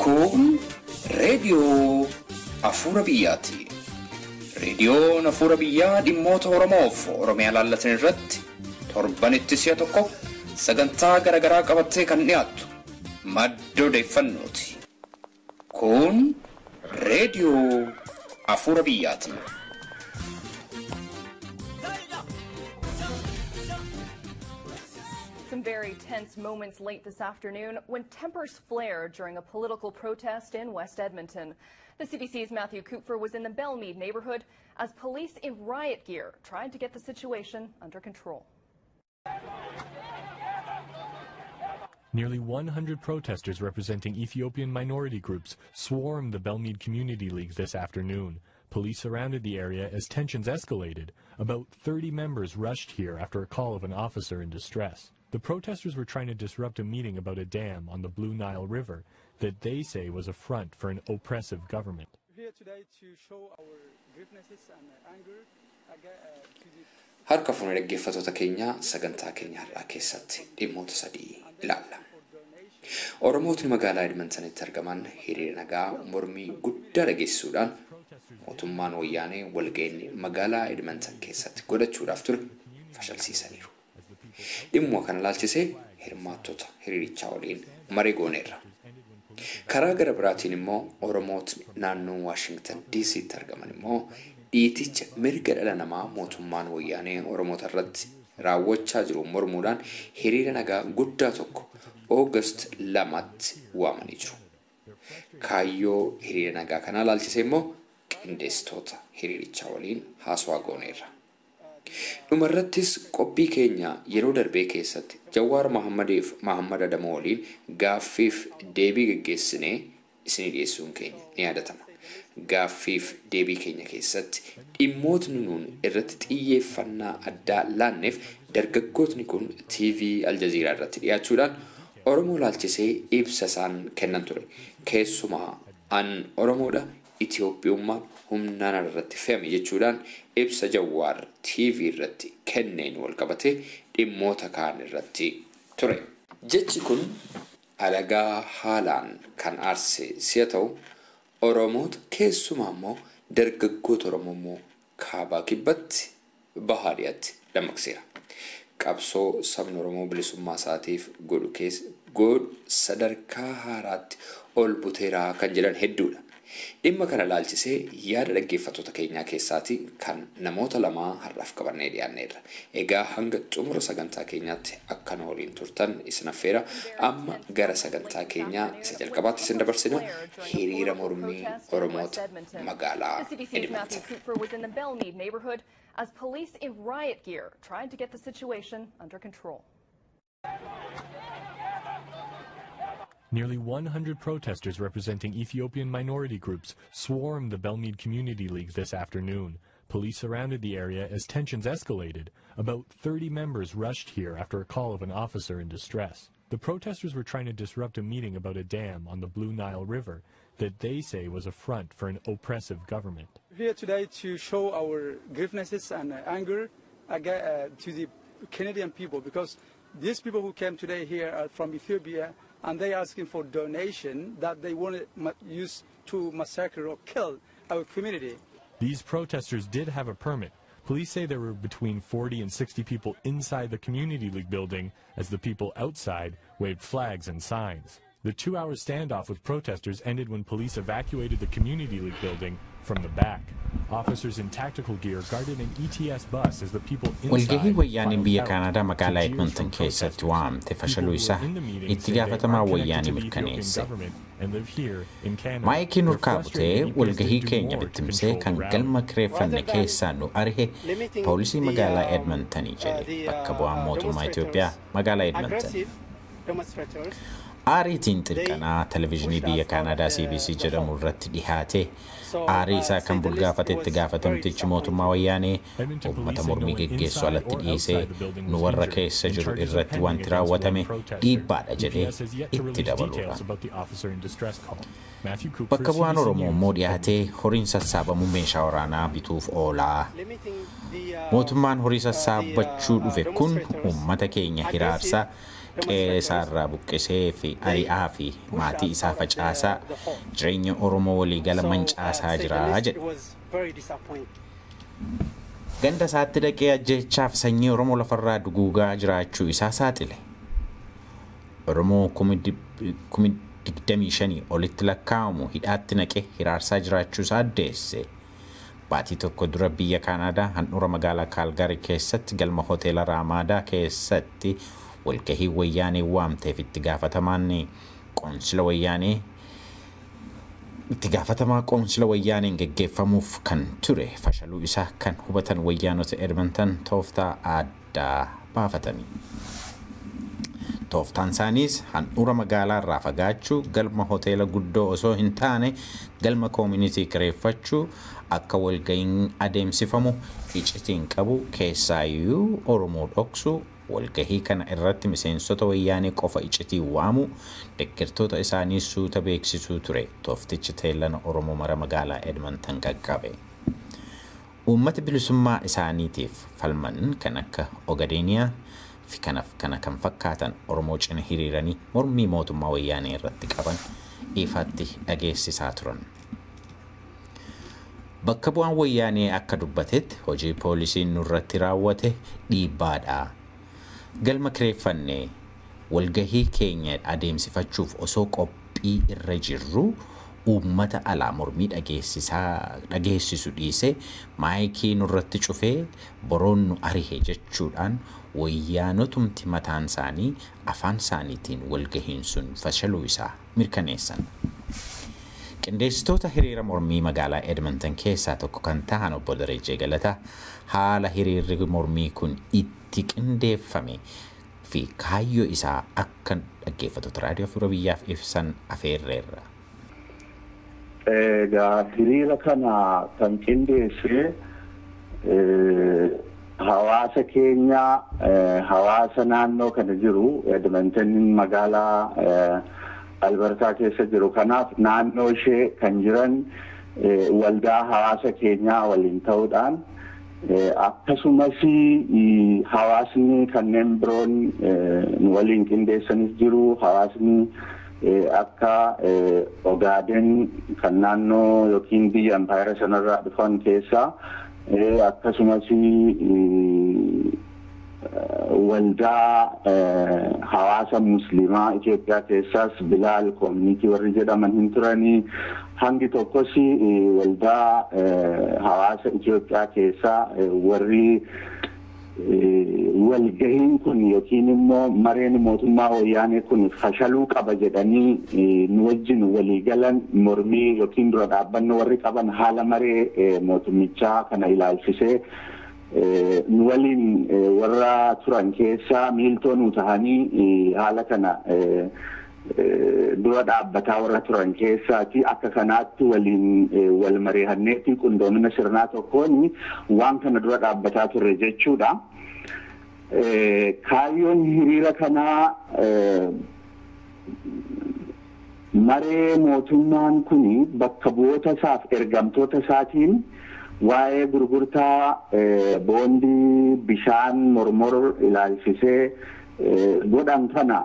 Kun reediyoo Afuura Biyyaati. Reediyoon Afuura Biyyaa dhimmoota Oromoof Oromiyaa laallatan irratti torbanitti si'a tokko sagantaa garaagaraa qabattee kan dhiyaattu madda odeeffannooti. Kun reediyoo Afuura Biyyaati. Some very tense moments late this afternoon when tempers flared during a political protest in West Edmonton. The CBC's Matthew Kupfer was in the Bellmead neighborhood as police in riot gear tried to get the situation under control. Nearly 100 protesters representing Ethiopian minority groups swarmed the Bellmead Community League this afternoon. Police surrounded the area as tensions escalated. About 30 members rushed here after a call of an officer in distress. The protesters were trying to disrupt a meeting about a dam on the Blue Nile River that they say was a front for an oppressive government. We're here today to show our grievances and anger to the Harka fuunee dhaggeeffattoota keenya, sagantaa keenya har'aa keessatti dhimmoota sadii ilaalla. Oromootni magaalaa Edmontonitti argaman hiriira nagaa mormii guddaa dhageessisuudhaan mootummaan Wayyaanee walga'inni magaalaa Edmonton keessatti godhachuudhaaf ture fashalsiisaniiru. Dhimma kana ilaalchisee hirmaattota hiriirichaa waliin marii gooneerra. Karaa gara biraatiin immoo Oromootni naannoo Waashingtan DC'tti argaman immoo dhiiticha mirga dhala namaa mootummaan Wayyaanee Oromoota irratti raawwachaa jiru mormuudhaan hiriira nagaa guddaa tokko Oogast 2tti waamanii jiru. Kaayyoo hiriira nagaa kanaa ilaalchisee immoo qindeessitoota hiriirichaa waliin haasawaa gooneerra. Dhumarrattis qophii keenya yeroo darbee keessatti Jawaar Mahaammadiif Mahaammad Adamoo waliin gaaffiif deebii geggeessinee isinii dhiyeessuun keenya ni yaadatama. Gaaffiif deebii keenya keessatti dhimmootni nuun irratti xiyyeeffannaa addaa laanneef dargaggootni kun TV Aljazeeraa irratti dhiyaachuudhaan Oromoo laalchisee ibsa isaan kennan ture. Keessumaa "An Oromoodha, Itiyoophiyummaan humnaan irratti fe'ame" jechuudhaan ibsa Jawaar TV irratti kenneen wal qabatee dhimmoota kaan irratti ture. Jechi kun alagaa haalaan kan aarse si'a ta'u, Oromoota keessumaa immoo dargaggoota Oromoo immoo kaabaa kibbatti, bahaa dhiyaatti dammaqseera. Qabsoo sabni Oromoo bilisummaa isaatiif godhu keessa godhu sadarkaa haaraatti ol buteeraa kan jedhan hedduudha. Dhimma kana ilaalchisee yaada dhaggeeffattoota keenyaa keessaati kan namoota lamaa har'aaf qabannee dhiyaanneerra. Egaa hanga xumura sagantaa keenyaatti akka nu waliin turtan isin affeera. Amma gara sagantaa keenyaa isa jalqabaatti isin dabarsina, hiriira mormii Oromoota magaalaa The CBC's Matthew Edmonton. Kupfer was in the Bellmead neighborhood as police in riot gear tried to get the situation under control. Nearly 100 protesters representing Ethiopian minority groups swarmed the Bellmead Community League this afternoon. Police surrounded the area as tensions escalated. About 30 members rushed here after a call of an officer in distress. The protesters were trying to disrupt a meeting about a dam on the Blue Nile River that they say was a front for an oppressive government. We're here today to show our grievances and anger to the Canadian people, because these people who came today here are from Ethiopia and they are asking for donation that they want to use to massacre or kill our community. These protesters did have a permit. Police say there were between 40 and 60 people inside the Community League building as the people outside waved flags and signs. The 2-hour standoff with protesters ended when police evacuated the Community League building from the back. Officers in tactical gear guarded an ETS bus as the people inside Walgahii Wayyaaniin biyya filed out Kaanaadaa magaalaa to jeers Edmonton from keessatti protesters. waamte fashaluu People who isaa were in the meeting itti say they gaafatamaa aren't connected Wayyaanii to the Ethiopian mirkaneesse. government and live here in Canada. Maayikiin They're urkaa frustrated butee EPS walgahii didn't do keenya more to bittimsee control kan the rally. galma kireeffanne Rather than keessaa nu arihe limiting poolisii the, magaalaa Edmontonii jedhe the, bakka bu'aan mootummaa Itoophiyaa demonstrators, magaalaa Edmonton. aggressive demonstrators, Aariitiin xirqanaa televezyiinii biyya Kaanaadaa CBC jedhamu irratti dhihaate So, aarii isaa kan say the least, bulgaafatetti was very gaafatamtichi mootummaa Wayyaanee Edmonton uummata police say no mormii one geggeessu inside alatti or dhiisee outside the building nu was warra injured, keessa and jiru charges are irratti pending wanti against one raawwatame protester. dhiibbaadha jedhee EPS has yet to itti release details dabaluudhaan. about the officer in distress call. Matthew Cooper, Bakka bu'aan CBC Oromoo immoo News, dhiyaatee horiin sassaabamu meeshaa waraanaa bituuf oolaa. limiting the, Mootummaan horii the, sassaabbachuu dhufe kun demonstrators, uummata keenya aggressive hiraarsaa Qe'ee isaarraa buqqisee fi ari'aa fi maatii isaa facaasaa jireenya Oromoo waliigala mancaasaa jira jedhe. Ganda isaatti dhaqee ajjeechaaf sanyii Oromoo lafarraa duguugaa jiraachuu isaa saaxile. Oromoo 25,000 olitti lakkaa'amu hidhaatti naqee hiraarsaa jiraachuu isaa addeesse. Baatii tokko dura biyya Kaanaadaa handhuura magaalaa Kaalgaarii keessatti galma hoteela Raamaadaa keessatti walgahii wayyaanee waamteef itti gaafatamaan qoonsila wayyaanee itti gaafatamaa qoonsila wayyaaneen geggeeffamuuf kan ture fashaluu isaa kan hubatan wayyaanota Edmonton tooftaa addaa baafatanii. Tooftaan isaaniis handhuura magaalaa irraa fagaachuu, galma hoteela guddoo osoo hin taane galma koomunitii kireeffachuu, akka walgahiin adeemsifamu iccitiin qabu keessaayyuu Oromoo dhoksuu, walgahii kana irratti miseensota wayyaanee qofa iccitiin waamu, deeggartoota isaanii suuta beeksisuu ture tooftichi teellana Oromoo mara magaalaa Edmonton qaqqabe. Uummata bilisummaa isaaniitiif falman kan akka Ogadeeniyaa fi kanaaf kana kan fakkaatan Oromoo cina hiriiranii mormii mootummaa wayyaanee irratti qaban ifatti dhageessisaa turan. Bakka bu'aan wayyaanee akka dubbatetti hojii poolisiin nurratti raawwate dhiibbaadha. Galma kireeffannee walgahii keenya adeemsifachuuf osoo qophii irra jirru uummata alaa mormii dhageessisu dhiisee maayikii nurratti cufee boroon nu arihe jechuudhaan wayyaanotumti mataan isaanii afaan isaaniitiin walgahiin sun fashaluu isaa mirkaneessan. Qindeessitoota hiriira mormii magaalaa Edmonton keessaa tokko kan ta'an obbo Darajjee Galataa haala hiriirri mormii kun itti qindeeffame fi kaayyoo isaa akka dhaggeeffattoota raadiyoo Afuura Biyyaaf ibsan afeerreerra. Egaa hiriira kana kan qindeesse hawaasa keenya, hawaasa naannoo kana jiru, Edmonton magaalaa Albertaa keessa jiru, kanaaf naannoo ishee kan jiran waldaa hawaasa keenyaa waliin ta'uudhaan, akkasumas hawaasni kanneen biroon waliin qindeessanis jiru. Hawaasni akka Ogaaden kan naannoo yookiin biyya impaayera sanarraa dhufan keessaa, akkasumas waldaa hawaasa musliimaa Itoophiyaa keessaas Bilaal community warri jedhaman hin turanii, hangi tokkos waldaa hawaasa Itoophiyaa keessaa warri walgahiin kun yookiin immoo mareen mootummaa wayyaanee kun fashaluu qaba jedhanii nu wajjin walii galan, mormii yookiin dura dhaabbannoo warri qaban haala maree mootummichaa kana ilaalchisee nu waliin warra turan keessaa miiltoo nu tahanii haala kana dura dhaabbataa warra turan keessaati. Akka kanaatti waliin wal mari'anneetti qindoomina sirnaa tokkoon waan kana dura dhaabbataa turre jechuudha. Kaayyoon hiriira kanaa maree mootummaan kun bakka bu'oota isaaf ergamtoota isaatiin waa'ee gurgurtaa boondii bishaan Mormor ilaalchisee godhan kana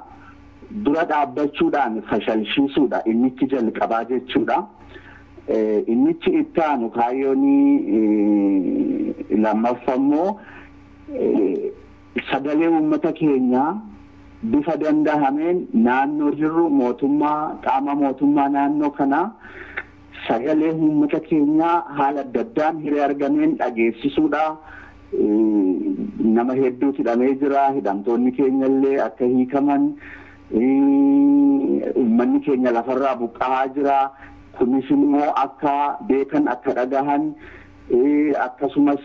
dura dhaabbachuudhaan fashalchiisuudha innichi jalqabaa jechuudha. Innichi itti aanu kaayyoon lammaffammoo sagalee uummata keenyaa bifa dandahameen naannoo jirru mootummaa qaama mootummaa naannoo kanaa sagalee uummata keenyaa haala adda addaan hiree argameen dhageessisuudha. Nama hedduutu hidhamee jira. Hidhamtoonni keenya illee akka hiikaman, uummanni keenya lafarraa buqqa'aa jira. Kunis immoo akka beekan, akka dhagahan, akkasumas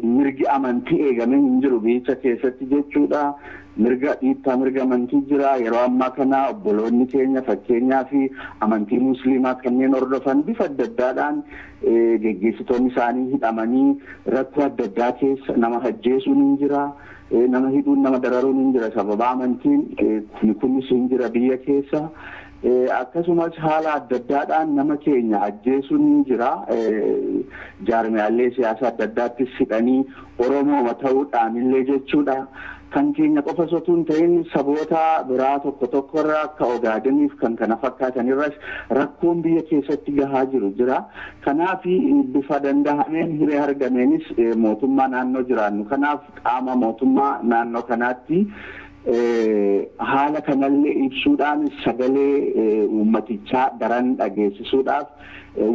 mirgi amantii eegamee hin jiru biyyicha keessatti jechuudha. Mirga dhiittaa mirga amantii jira. Yeroo ammaa kana obboloonni keenya fakkeenyaa fi amantii musliimaa kanneen hordofan bifa adda addaadhaan geggeessitoonni isaanii hidhamanii rakkoo adda addaa keessa, nama ajjeesuun hin jira. Nama hidhuun, nama dararuun hin jira. Sababa amantiin kunis hin jira biyya keessa. Akkasumas haala adda addaadhaan nama keenya ajjeesuun hin jira. Jaarmiyaalee siyaasaa adda addaattis hidhanii Oromoo ta'uudhaan illee jechuudha. Kan keenya qofa osoo hin ta'in saboota biraa tokko tokkorraa akka Ogaadeniif kan kana fakkaatanirras rakkoon biyya keessatti gahaa jiru jira. Kanaaf bifa danda'ameen hiree argameenis mootummaa naannoo jiraannu. Kanaaf qaama mootummaa naannoo kanaatti haala kanallee ibsuudhaan sagalee uummatichaa daran dhageessisuudhaaf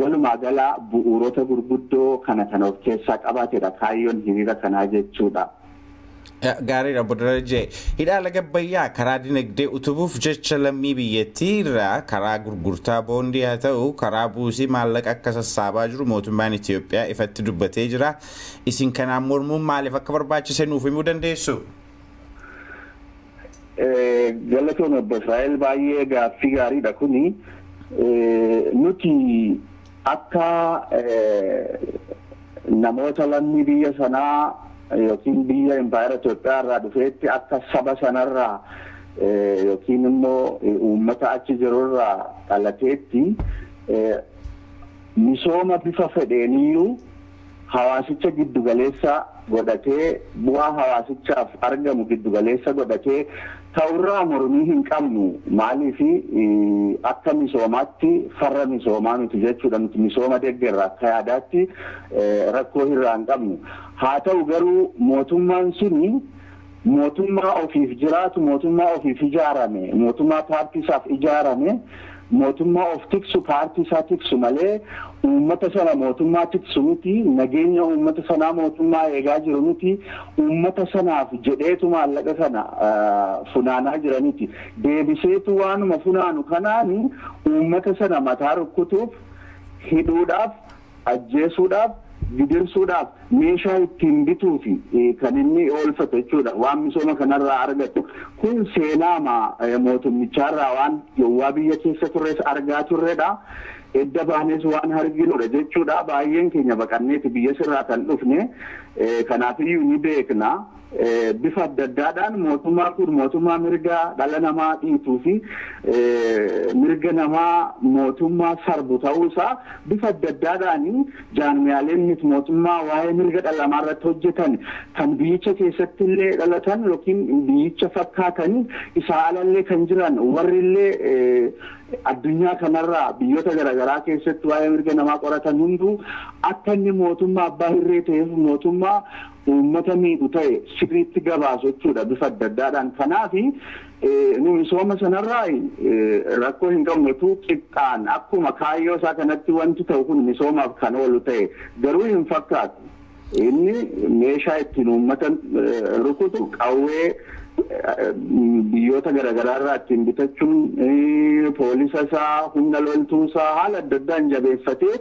walumaa galaa bu'uurota gurguddoo kana kan of keessaa qabaatedha kaayyoon hiriira kanaa jechuudha. Gaariidha Obbo Darajjee. Hidha laga Abbayyaa karaa dinagdee utubuuf jecha lammii biyyattii irraa karaa gurgurtaa boondii haa ta'u karaa buusii maallaqa akka sassaabaa jiru mootummaan Itoophiyaa ifatti dubbatee jira. Isin kanaan mormuun maaliif akka barbaachise nuuf himuu dandeessu? Galatoon Obbo Israa'el, baay'ee gaaffii gaariidha kuni. Nuti akka namoota lammii biyya sanaa yookiin biyya impaayera Itoophiyaa irraa dhufeetti, akka saba sanarraa yookiin immoo uummata achi jirurraa dhalateetti, misooma bifa fedheeniyyuu hawaasicha giddugaleessa godhatee, bu'aa hawaasichaaf argamu giddugaleessa godhatee ta'urraa mormii hin qabnu. Maaliif akka misoomaatti farra misoomaa miti jechuudha. Nuti misooma deeggarra, akka yaadaatti rakkoo irraa hin qabnu. Haa ta'u garuu mootummaan suni mootummaa ofiif jiraatu, mootummaa ofiif ijaarame, mootummaa paartii isaaf ijaarame, mootummaa of tiksu, paartii isaa tiksu malee uummata sana mootummaa tiksu miti. Nageenya uummata sanaa mootummaa eegaa jiru miti. Uummata sanaaf jedheetu maallaqa sana funaanaa jira miti. Deebiseetu waanuma funaanu kanaani uummata sana mataa rukkutuuf, hidhuudhaaf, ajjeesuudhaaf, gidirsuudhaaf meeshaa ittiin bituufi kan inni oolfatu jechuudha, waan misooma kanarraa argatu. Kun seenaama mootummichaarraa waan yowwaa biyya keessa turres argaa turredha. Edda baanes waan arginudha jechuudha. Baay'een keenya baqanneeti biyya sirraa kan dhufne, kanaafiyyuu ni beekna. Bifa adda addaadhaan mootummaa kun mootummaa mirga dhala namaa dhiituu fi mirga namaa mootummaa sarbu ta'uusaa bifa adda addaadhaan jaarmiyaaleen miti mootummaa waa'ee mirga dhala namaa irratti hojjetan kan biyyicha keessatti illee dhalatan yookiin biyyicha fakkaatan, isaa alallee kan jiran, warri illee addunyaa kanarraa biyyoota garaagaraa keessatti waa'ee mirga namaa qoratan hunduu akka inni mootummaa abbaa hirree ta'eef, mootummaa uummata miidhu ta'e sirriitti gabaasu jechuudha bifa adda addaadhaan. Kanaaf nu misooma sanarraa rakkoo hin qabnutu, qixxaan akkuma kaayyoo isaa kanatti wanti ta'u kun misoomaaf kan oolu ta'e garuu hin fakkaatu. Inni meeshaa ittiin uummata rukutu, qawwee biyyoota garaagaraa irraa ittiin bitachuun, poolisa isaa, humna loltuu isaa haala adda addaan jabeeffatee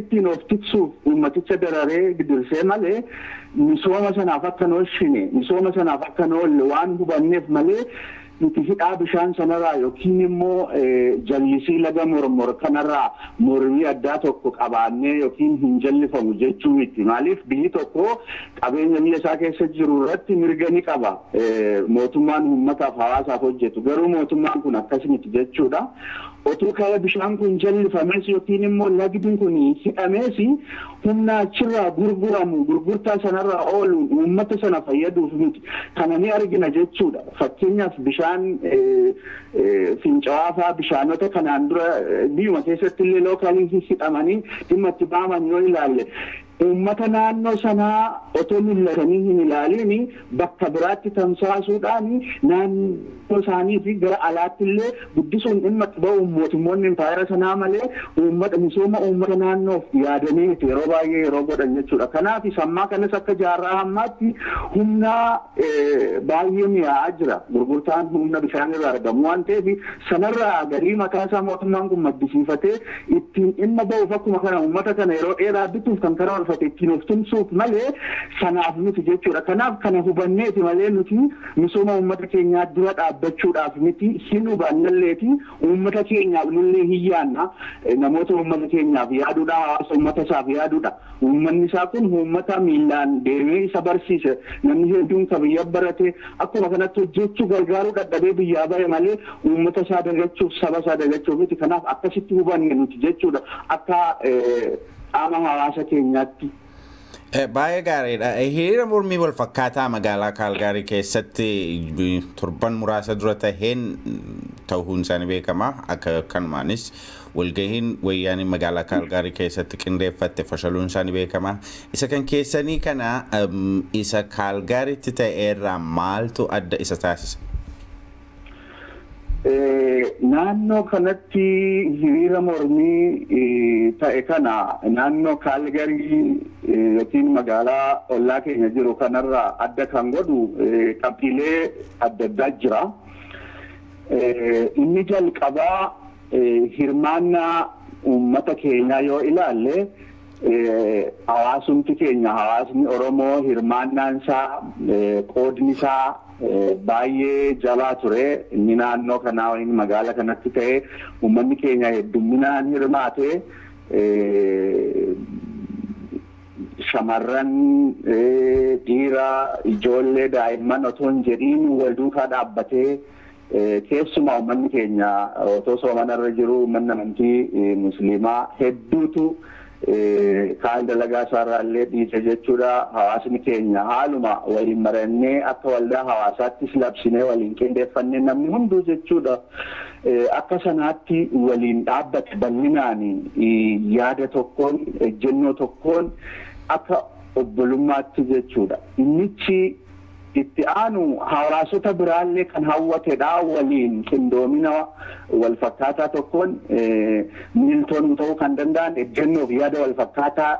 ittiin of tiksuuf uummaticha dararee gidirsee malee, misooma sanaaf akka hin oolchine, misooma sanaaf akka hin oolle waan hubanneef malee, nuti hidhaa bishaan sanarraa yookiin immoo jallisii laga Mormor kanarraa mormii addaa tokko qabaannee yookiin hin jallifamu jechuu miti. Maaliif biyyi tokko qabeenya biyya isaa keessa jiru irratti mirga ni qaba. Mootummaan uummataaf, hawaasaaf hojjetu garuu mootummaan kun akkas miti jechuudha. Otuu kaya bishaan kun jallifames yookiin immoo lagdi kun hidhamees, humna achirraa gurguramu, gurgurtaa sanarraa oolu uummata sana fayyaduuf miti. Kana ni argina jechuudha. Fakkeenyaaf bishaan Fincaa'aa fa'aa, bishaanota kanaan dura biyyuma keessatti illee locally hidhamanii dhimma itti ba'aman yoo ilaalle, uummata naannoo sanaa otoo millatanii hin ilaaliin bakka biraatti tamsaasuudhaan naannoo isaanii fi gara alaatti illee guddisuun dhimma itti ba'u mootummoonni impaayera sanaa malee uummata, misooma uummata naannoof yaadanii miti yeroo baay'ee yeroo godhan jechuudha. Kanaaf sammaa kanas akka jaarraa hammaatti humna baay'ee mi'aa'aa jira. Gurgurtaan humna bishaan irraa argamu waan ta'eef, sanarraa galii mataa isaa mootummaan kun maddisiifatee ittiin dhimma ba'uuf, akkuma kana uummata kana yeroo dheeraa bituuf kan karaa oolfate ittiin of tumsuuf malee sanaaf miti jechuudha. Kanaaf kana hubanneeti malee nuti misooma uummata keenyaa dura dhaabbachuudhaaf miti. Hin hubannalleeti, uummata keenyaaf nullee hin yaanna. Namoota uummata keenyaaf yaaduudha, hawaasa uummata isaaf yaaduudha. Uummanni isaa kun uummata miillaan deemee isa barsiise. Namni hedduun ka biyya barate akkuma kanatti hojjechuu gargaaruu dadhabee biyyaa bahe malee uummata isaa dagachuuf, saba isaa dagachuuf miti. Kanaaf akkasitti hubanne nuti jechuudha akka qaama hawaasa keenyaatti. Baay'ee gaariidha. Hiriira mormii wal fakkaataa magaalaa Kaalgaarii keessatti torban muraasa dura taheen ta'uun isaanii beekama. Akka kanumaanis walgahiin wayyaanii magaalaa Kaalgaarii keessatti qindeeffatte fashaluun isaanii beekama. Isa kan keessanii kana isa Kaalgaariitti ta'e irraa maaltu adda isa taasisa? Naannoo kanatti hiriira mormii ta'e kana naannoo Kaalgarii yookiin magaalaa ollaa keenya jiru kanarraa adda kan godhu qabxiilee adda addaa jira. Inni jalqabaa hirmaannaa uummata keenyaa yoo ilaalle, hawaasumti keenya, hawaasni Oromoo, hirmaannaan isaa, qoodni isaa baay'ee jabaa ture. Inni naannoo kanaa waliin magaala kanatti ta'e uummanni keenya heddumminaan hirmaate, shamarran, dhiira, ijoollee, daa'imman otoo hin jedhiin wal duukaa dhaabbatee, keessumaa uummanni keenya otoo soomanarra jiru uummanni amantii musliimaa hedduutu kaan dalagaa isaarraa illee dhiise jechuudha. Hawaasni keenya haaluma waliin marannee akka waldaa hawaasaattis labsinee waliin qindeeffannee namni hunduu jechuudha. Akka sanaatti waliin dhaabbate bal'inaan, yaada tokkoon, ejjennoo tokkoon, akka obbolummaatti jechuudha. Innichi itti aanu hawaasota biraallee kan hawwatedha, waliin qindoomina wal fakkaataa tokkoon miiltoon ta'uu kan danda'an, ejjennoof yaada wal fakkaataa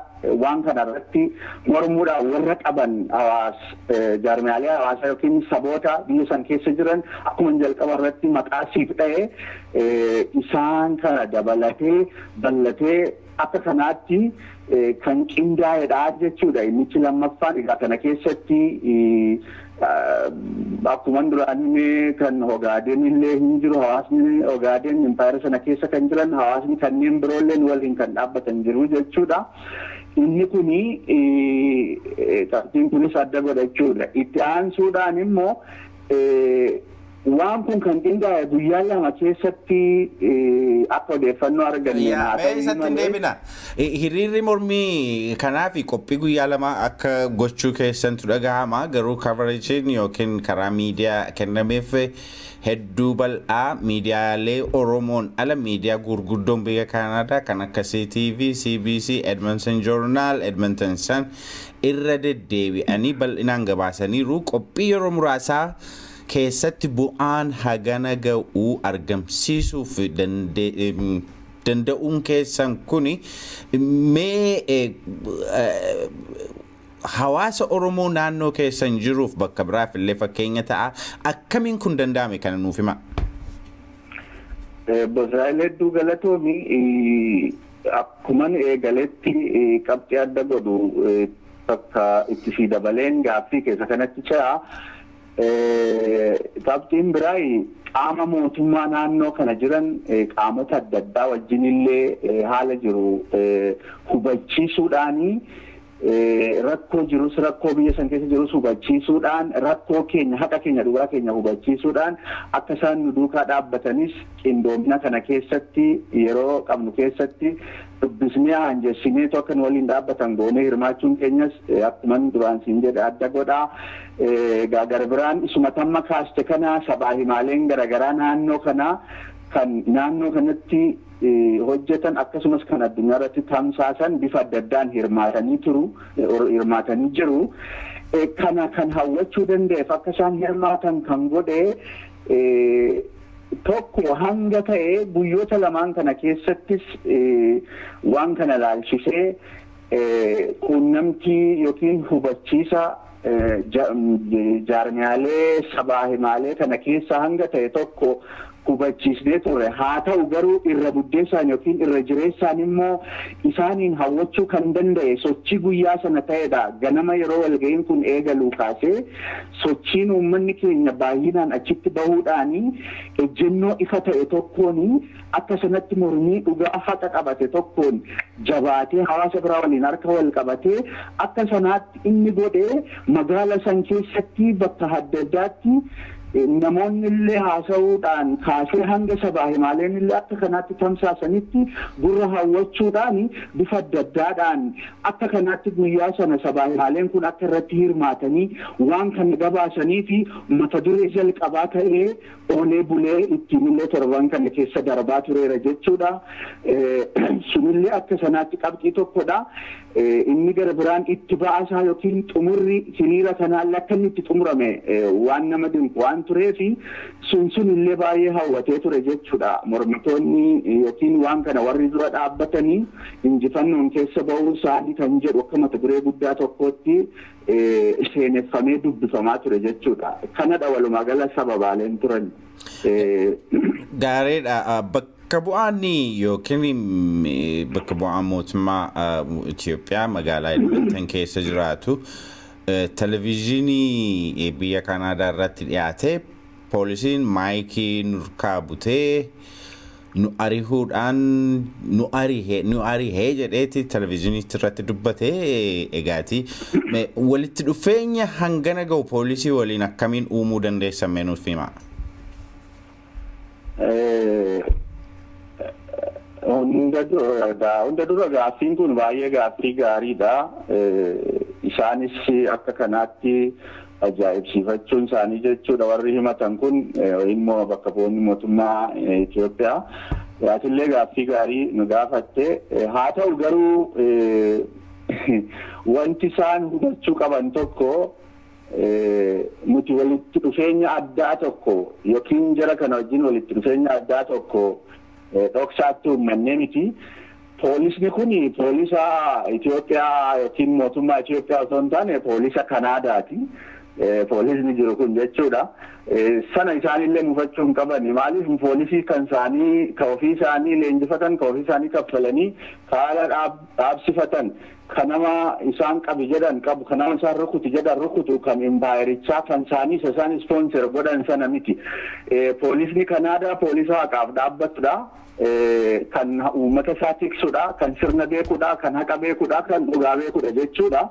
waan kana irratti mormuudhaan warra qaban hawaas jaarmiyaalee hawaasaa yookiin saboota biyya san keessa jiran akkuma jalqaba irratti maqaa siif dha'e isaan kana dabalatee bal'atee akka kanaatti kan qindaa'edha jechuudha. Innichi lammaffaan egaa kana keessatti akkuma duraan kan Ogaadeen illee hin jiru, hawaasni Ogaadeen impaayera sana keessa kan jiran, hawaasni kanneen biroollee waliin kan dhaabbatan jiru jechuudha. Inni kuni qabxiin kunis adda godha jechuudha. Itti aansuudhaan immoo waan kun kan qindaa'e guyyaa 2 keessatti akka odeeffannoo arganne haa ta'u malee. Deebina. Hiriirri mormii kanaaf qophii guyyaa 2 akka gochuu keessantu dhagahama, garuu coverageiin yookiin karaa miidiyaa kennameef hedduu bal'aa. Miidiyaalee Oromoon ala miidiyaa gurguddoon biyya Kanaadaa kan akka CTV, CBC, Edmonton Journal, Edmonton Sun irra deddeebi'anii bal'inaan gabaasaniiru. Qophii yeroo muraasaa keessatti bu'aan hagana ga'uu argamsiisuuf danda'uun keessan kuni mee hawaasa Oromoo naannoo keessan jiruuf bakka biraaf illee fakkeenya ta'a. Akkamiin kun danda'ame kana nuuf hima? Bosraa'el, hedduu galatoomi. Akkuman eegaletti qabxii adda godhu bakka itti si dabaleen gaaffii keessa kanatti ce'a. Qabxiin biraa qaama mootummaa naannoo kana jiran qaamota adda addaa wajjin illee haala jiru hubachiisuudhaanii, rakkoo jirus, rakkoo biyya san keessa jirus hubachiisuudhaan, rakkoo keenya, haqa keenya, dhugaa keenya hubachiisuudhaan akka isaan nu duukaa dhaabbatanis qindoomina kana keessatti yeroo qabnu keessatti dubbisnee hanjessinee akka nu waliin dhaabbatan goonee hirmaachuun keenyas akkuma duraan siin jedhe adda godhaa. Gara biraan isuma tamma kaaste kana sabaa himaaleen garaagaraa naannoo kanaa kan naannoo kanatti hojjetan akkasumas kan addunyaa irratti tamsaasan bifa adda addaan hirmaatanii turu, hirmaatanii jiru. Kana kan hawwachuu danda'eef, akka isaan hirmaatan kan godhe tokko hanga ta'e guyyoota lamaan kana keessattis waan kana laalchisee quunnamtii yookiin hubachiisa jaarmiyaalee sabaa himaalee kana keessa hanga ta'e tokko hubachiisnee turre. Haa ta'u garuu irra buddeessaan yookiin irra jireessaan immoo isaaniin hawwachuu kan danda'e sochii guyyaa sana ta'edha. Ganama yeroo walga'iin kun eegaluu kaasee sochiin uummanni keenya baay'inaan achitti bahuudhaanii ejjennoo ifa ta'e tokkoon akka sanatti mormii dhugaa haqa qabate tokkoon jabaatee hawaasa biraa waliin harka wal qabatee akka sanaatti inni godhee magaala san keessatti bakka adda addaatti Namoonni illee haasa'uudhaan kaasee hanga sabaa himaaleen illee akka kanaatti tamsaasanitti gurra hawwachuudhaan bifa adda addaadhaan akka kanaatti guyyaa sana sabaa himaaleen kun akka irratti hirmaatanii waan kana gabaasanii fi mata duree jalqabaa ta'ee oolee bulee ittiin illee torban kana keessa darbaa tureera jechuudha. Sunillee akka sanaatti qabxii tokkodha. Inni gara biraan itti ba'asaa yookiin xumurri hiriira kanaan akka inni itti xumurame waan nama dinqu waan tureefi sun illee baay'ee hawwatee ture jechuudha. Mormitoonni yookiin waan kana warri dura dhaabbatanii injifannoon keessa ba'uu isaanii kan jedhu akka mata duree guddaa tokkotti seeneffamee dubbifamaa ture jechuudha. Kanadha walumaa gala sababaaleen turan. Gaariidha. Bakka bu'aan yookiin bakka bu'aan mootummaa Itoophiyaa magaalaa Edmonton keessa jiraatu televezyiinii biyya Kanaadaa irratti dhiyaate poolisiin maayikii nurkaa butee nu arihuudhaan nu arihee jedheeti televezyiinii irratti dubbate. Egaati walitti dhufeenya hangana ga'u poolisii waliin akkamiin uumuu dandeessan mee nuuf himaa? Hunda dura gaaffiin kun baay'ee gaaffii gaariidha. Isaanis akka kanaatti ajaa'ibsiifachuun isaanii jechuudha warri himatan kun immoo bakka bu'oonni mootummaa Itoophiyaa. Yaatillee gaaffii gaarii nu gaafatte. Haa ta'u garuu wanti isaan hubachuu qaban tokko nuti walitti dhufeenya addaa tokko yookiin jara kana wajjin walitti dhufeenya addaa tokko dhoksaatti uummannee miti. Poolisni kun poolisa Itoophiyaa yookiin mootummaa Itoophiyaa osoo hin taane poolisa Kanaadaati. Poolisni jiru kun jechuudha. Sana isaanillee mufachuu hin qaban. Maaliif poolisii kan isaanii ka ofii isaanii leenjifatan, ka ofii isaanii kaffalanii haala dhaabsifatan, kan nama isaan qabi jedhan qabu, kan nama isaan rukutu jedhan rukutu, kan impaayerichaa kan isaanii isa isaan ispoonser godhan sana miti. Poolisni Kanaadaa poolisa haqaaf dhaabbatudha. Kan uummata isaa tiksudha, kan sirna beekudha, kan haqa beekudha, kan dhugaa beekudha jechuudha.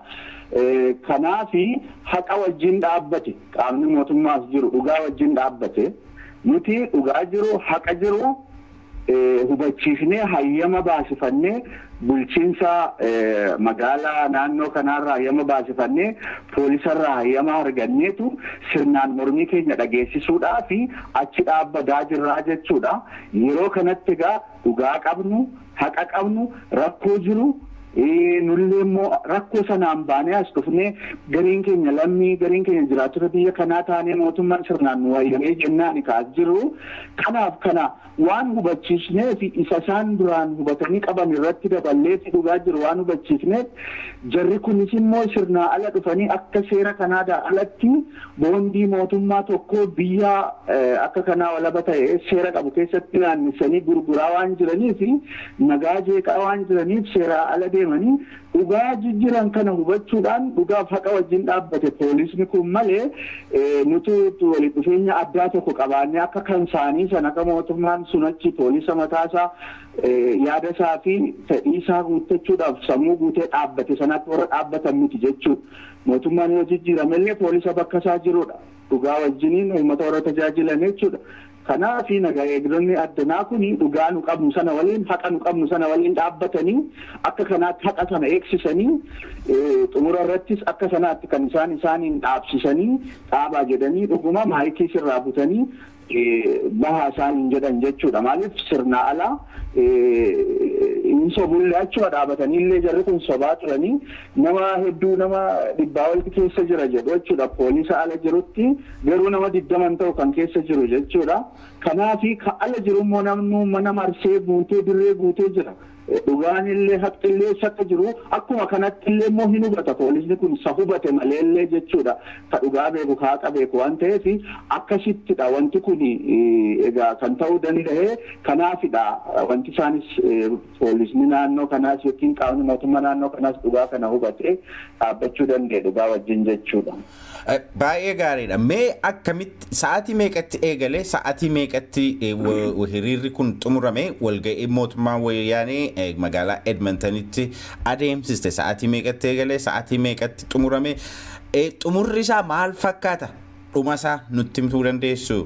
Kanaafi haqa wajjin dhaabbate qaamni mootummaas jiru dhugaa wajjin dhaabbate nuti dhugaa jiru haqa jiru hubachiifnee hayyama baasifannee bulchiinsa magaalaa naannoo kanaarraa hayyama baasifannee poolisarraa hayyama arganneetu sirnaan mormii keenya dhageessisuudhaa fi achi dhaabbataa jirraa jechuudha. Yeroo kanatti egaa dhugaa qabnu, haqa qabnu, rakkoo jiru nullee immoo rakkoo sanaan baanee as dhufnee gariin keenya lammii gariin keenya jiraattota biyya kanaa taanee mootummaan sirnaan nu wayyamee jennaan kaas jiru. Kanaaf kana waan hubachiisneef isa isaan duraan hubatanii qaban irratti daballee dhugaa jiru waan hubachiisneef jarri kunis immoo sirnaa ala dhufanii akka seera Kanaadaa alatti boondii mootummaa tokko biyya akka kanaa walaba ta'e seera qabu keessatti naannessanii gurguraa waan jiraniif nagaa jeeqaa waan jiraniif seeraa ala deemanii dhugaa jijjiiran kana hubachuudhaan dhugaaf haqa wajjin dhaabbate poolisni kun malee nuti walitti dhufeenya addaa tokko qabaannee akka kan isaanii sana akka mootummaan sun achi poolisa mataasaa yaada isaa fi fedhii isaa guuttachuudhaaf sammuu guutee dhaabbate sanatti warra dhaabbatan miti jechuudha. Mootummaan yoo jijjiiramellee poolisa bakka isaa jirudha. Dhugaa wajjiniin uummata warra tajaajilan jechuudha. Kanaaf nagaa eegdonni addanaa kun dhugaa nu qabnu sana waliin haqa nu qabnu sana waliin dhaabbatanii akka kanaatti haqa sana eegsisanii xumura irrattis akka sanaatti kan isaan isaaniin dhaabsisanii dhaabaa jedhanii dhuguma maayikii sirraa butanii bahaa isaaniin jedhan jechuudha. Maaliif sirna alaa hin sobullee achuma dhaabatanii illee jarri kun sobaa turanii nama hedduu nama dhibbaa olti keessa jira jedhu jechuudha. Poolisa ala jirutti garuu nama 20 ta'u kan keessa jiru jechuudha. Kanaafi kan ala jiru immoo namni mana marsee guutee dirree guutee jira. Dhugaan illee haqi illee akka jiru akkuma kanatti illee immoo hin hubata poolisni kun isa hubate malee illee jechuudha. Ka dhugaa beeku ka haqa beeku waan ta'eef akkasittidha wanti kun egaa kan ta'uu danda'e kanaafidha wanti isaanis poolisni naannoo kanaas yookiin qaamni mootummaa naannoo kanaas dhugaa kana hubate dhaabbachuu danda'e dhugaa wajjin jechuudha. Baay'ee gaariidha. Mee akkamitti sa'aatii meeqatti eegalee sa'aatii meeqatti hiriirri kun xumurame walga'ii mootummaa wayyaanee magaalaa Edmontonitti adeemsiste sa'aatii meeqatti eegalee sa'aatii meeqatti xumurame xumurri isaa maal fakkaata? Dhumasaa nutti himuu dandeessu?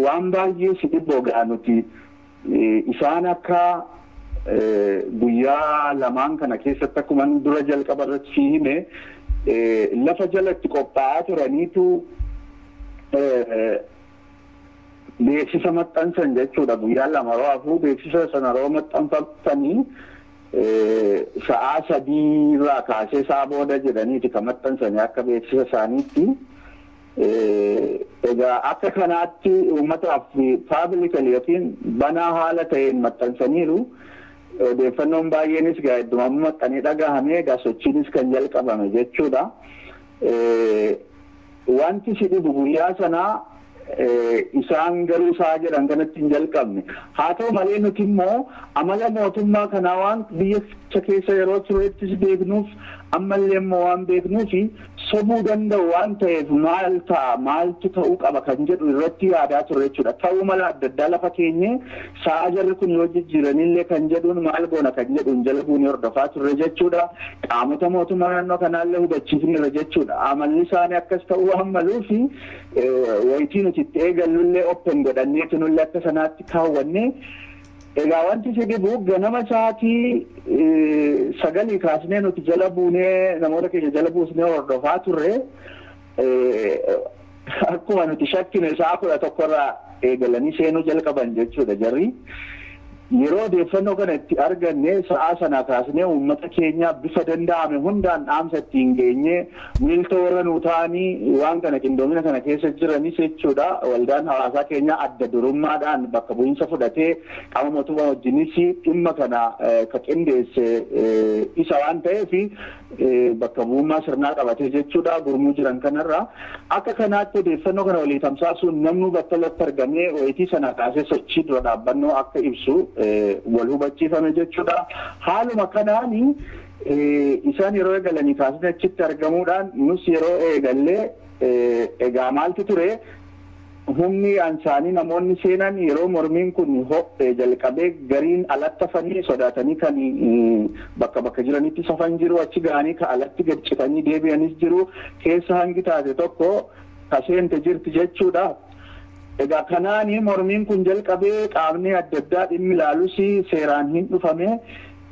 Waan baay'ee si dhibboo ga'a nuti isaan akka guyyaa lamaan kana keessatti akkuma dura jalqaba irratti si hime lafa jalatti qophaa'aa turaniitu beeksisa maxxansan jechuudha. Guyyaa 2 yeroo afur beeksisa sana yeroo maxxanfatanii sa'aa 3 irraa kaasee sa'a booda jedhaniiti kan maxxansanii akka beeksisa isaaniitti. Egaa akka kanaatti uummataaf paabilikali yookiin banaa haala ta'een maxxansaniiru. Odeeffannoon baay'eenis egaa heddummaa maxxanee dhagahame egaa sochiinis kan jalqabame jechuudha. Wanti si dhibu guyyaa sanaa isaan garuu isaa jedhan kanatti hin jalqabne. Haa ta'u malee nuti immoo amala mootummaa kanaa waan biyya keessa yeroo turettis beeknuuf ammallee immoo waan beeknuuf sobuu danda'u waan ta'eef maal ta'a maaltu ta'uu qaba kan jedhu irratti yaadaa turre jechuudha. Ta'uu mala adda addaa lafa keenye sa'a jarri kun yoo jijjiiranillee kan jedhuun maal goona kan jedhuun jala buunee hordofaa turre jechuudha. Qaamota mootummaa naannoo kanaallee hubachiifneerra jechuudha. Amalli isaanii akkas ta'uu waan maluuf wayitii nuti itti eegallullee open godhanneetu nullee akka sanaatti kaawwanne. Egaa wanti si dhibu ganama sa'aatii 9 kaasnee nuti jala buunee namoota keenya jala buusnee hordofaa turre akkuma nuti shakkine sa'a 11 irraa eegalanii seenuu jalqaban jechuudha jarri. Yeroo odeeffannoo kana itti arganne sa'a sana kaasnee uummata keenya bifa danda'ame hundaan dhaamsa ittiin geenye miiltoo warra nuu ta'anii waan kana qindoomina kana keessa jiranis jechuudha. Waldaan hawaasaa keenya adda durummaadhaan bakka bu'iinsa fudhatee qaama mootummaa wajjinis dhimma kana ka qindeesse isa waan ta'eef bakka bu'ummaa sirnaa qabatee jechuudha gurmuu jiran kanarra. Akka kanaatti odeeffannoo kana walii tamsaasuun namnu battalatti argamee wayitii sana kaasee sochii dura dhaabbannoo akka ibsu wal hubachiifame jechuudha. Haaluma kanaan isaan yeroo eegalanii kaasnee achitti argamuudhaan nus yeroo eegallee egaa maaltu ture humni ansaanii namoonni seenan yeroo mormiin kun ho'e jalqabee gariin alatti hafanii sodaatanii kan bakka bakka jiranitti safan jiru achi ga'anii ka alatti gad citanii deebi'anis jiru keessa hangi taate tokko ka seente jirti jechuudha. Egaa kanaani mormiin kun jalqabee qaamni adda addaa dhimmi ilaalus seeraan hin dhufame.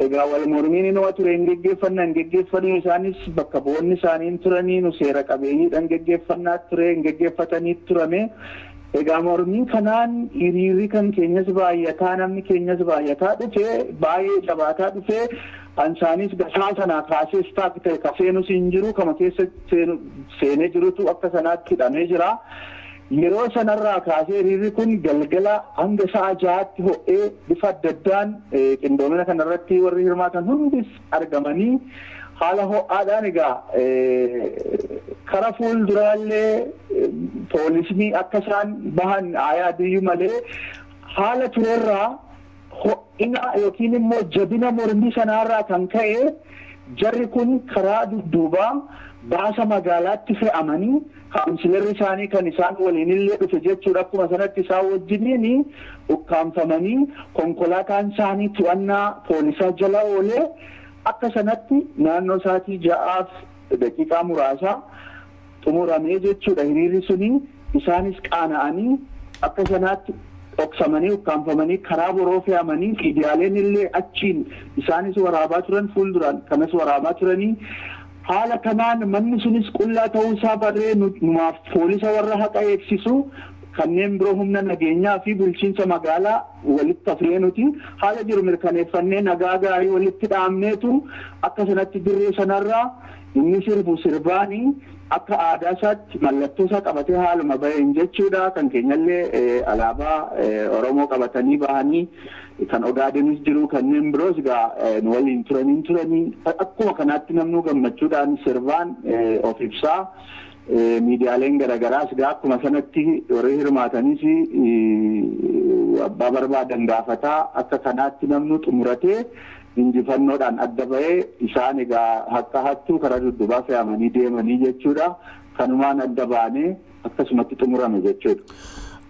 Egaa wal mormiin inuma ture hin geggeeffannaa hin geggeeffanii isaanis bakka bu'oonni isaanii hin turanii nu seera qabeeyyiidhaan geggeeffannaa ture hin geggeeffatanii turame. Egaa mormiin kanaan hiriirri kan keenyas baay'ataa namni keenyas baay'ataa dhufe baay'ee jabaataa dhufe. Ansaanis gasaa sanaa kaasee istaak ta'e ka seenus hin jiru kama keessa seenee jirutu akka sanaatti hidhamee jira. Yeroo sanarraa kaasee hiriirri kun galgala hanga sa'a 6tti ho'ee bifa adda addaan qindoomina kanarratti warri hirmaatan hundis argamanii haala ho'aadhaan egaa kara fuulduraallee poolisni akka isaan bahan yaadiyyuu malee haala turerraa ho'ina yookiin immoo jabina mormii sanaarraa kan ka'e jarri kun karaa dudduubaa baasa magaalaatti fe'amanii kaawunsilarri isaanii kan isaan waliinillee dhufe jechuudha. Akkuma sanatti isaan wajjiniin ukkaamfamanii konkolaataan isaanii to'annaa poolisaa jala oolee akka sanatti naannoo sa'aatii 6:00 muraasa xumuramee jechuudha. Hiriirri suni isaanis qaana'anii akka sanaatti dhoksamanii ukkaamfamanii karaa boroo fe'amanii miidiyaaleen illee achiin isaanis waraabaa turan fuulduraan kanas waraabaa turanii. Haala kanaan manni sunis qullaa ta'uu isaa barree numaaf poolisa warra haqa eegsisu kanneen biroo humna nageenyaa fi bulchiinsa magaalaa walitti hafnee nuti haala jiru mirkaneeffannee nagaa gaarii walitti dhaamneetu akka sanatti dirree sanarraa inni sirbu sirbaanii akka aadaa isaatti mallattoo isaa qabatee haaluma baheen jechuudha. Kan keenyallee alaabaa Oromoo qabatanii bahanii kan Ogaadenis jiru kanneen biroos egaa nu waliin turanii akkuma kanaatti namnu gammachuudhaan sirbaan of ibsaa miidiyaaleen garaagaraas egaa akkuma sanatti warri hirmaatanis abbaa barbaadan gaafataa akka kanaatti namnu xumuratee injifannoodhaan adda bahee isaan egaa akka hattuu karaa dudduubaa fe'amanii deemanii jechuudha. Kanumaan adda baanee akkasumatti xumurame jechuudha.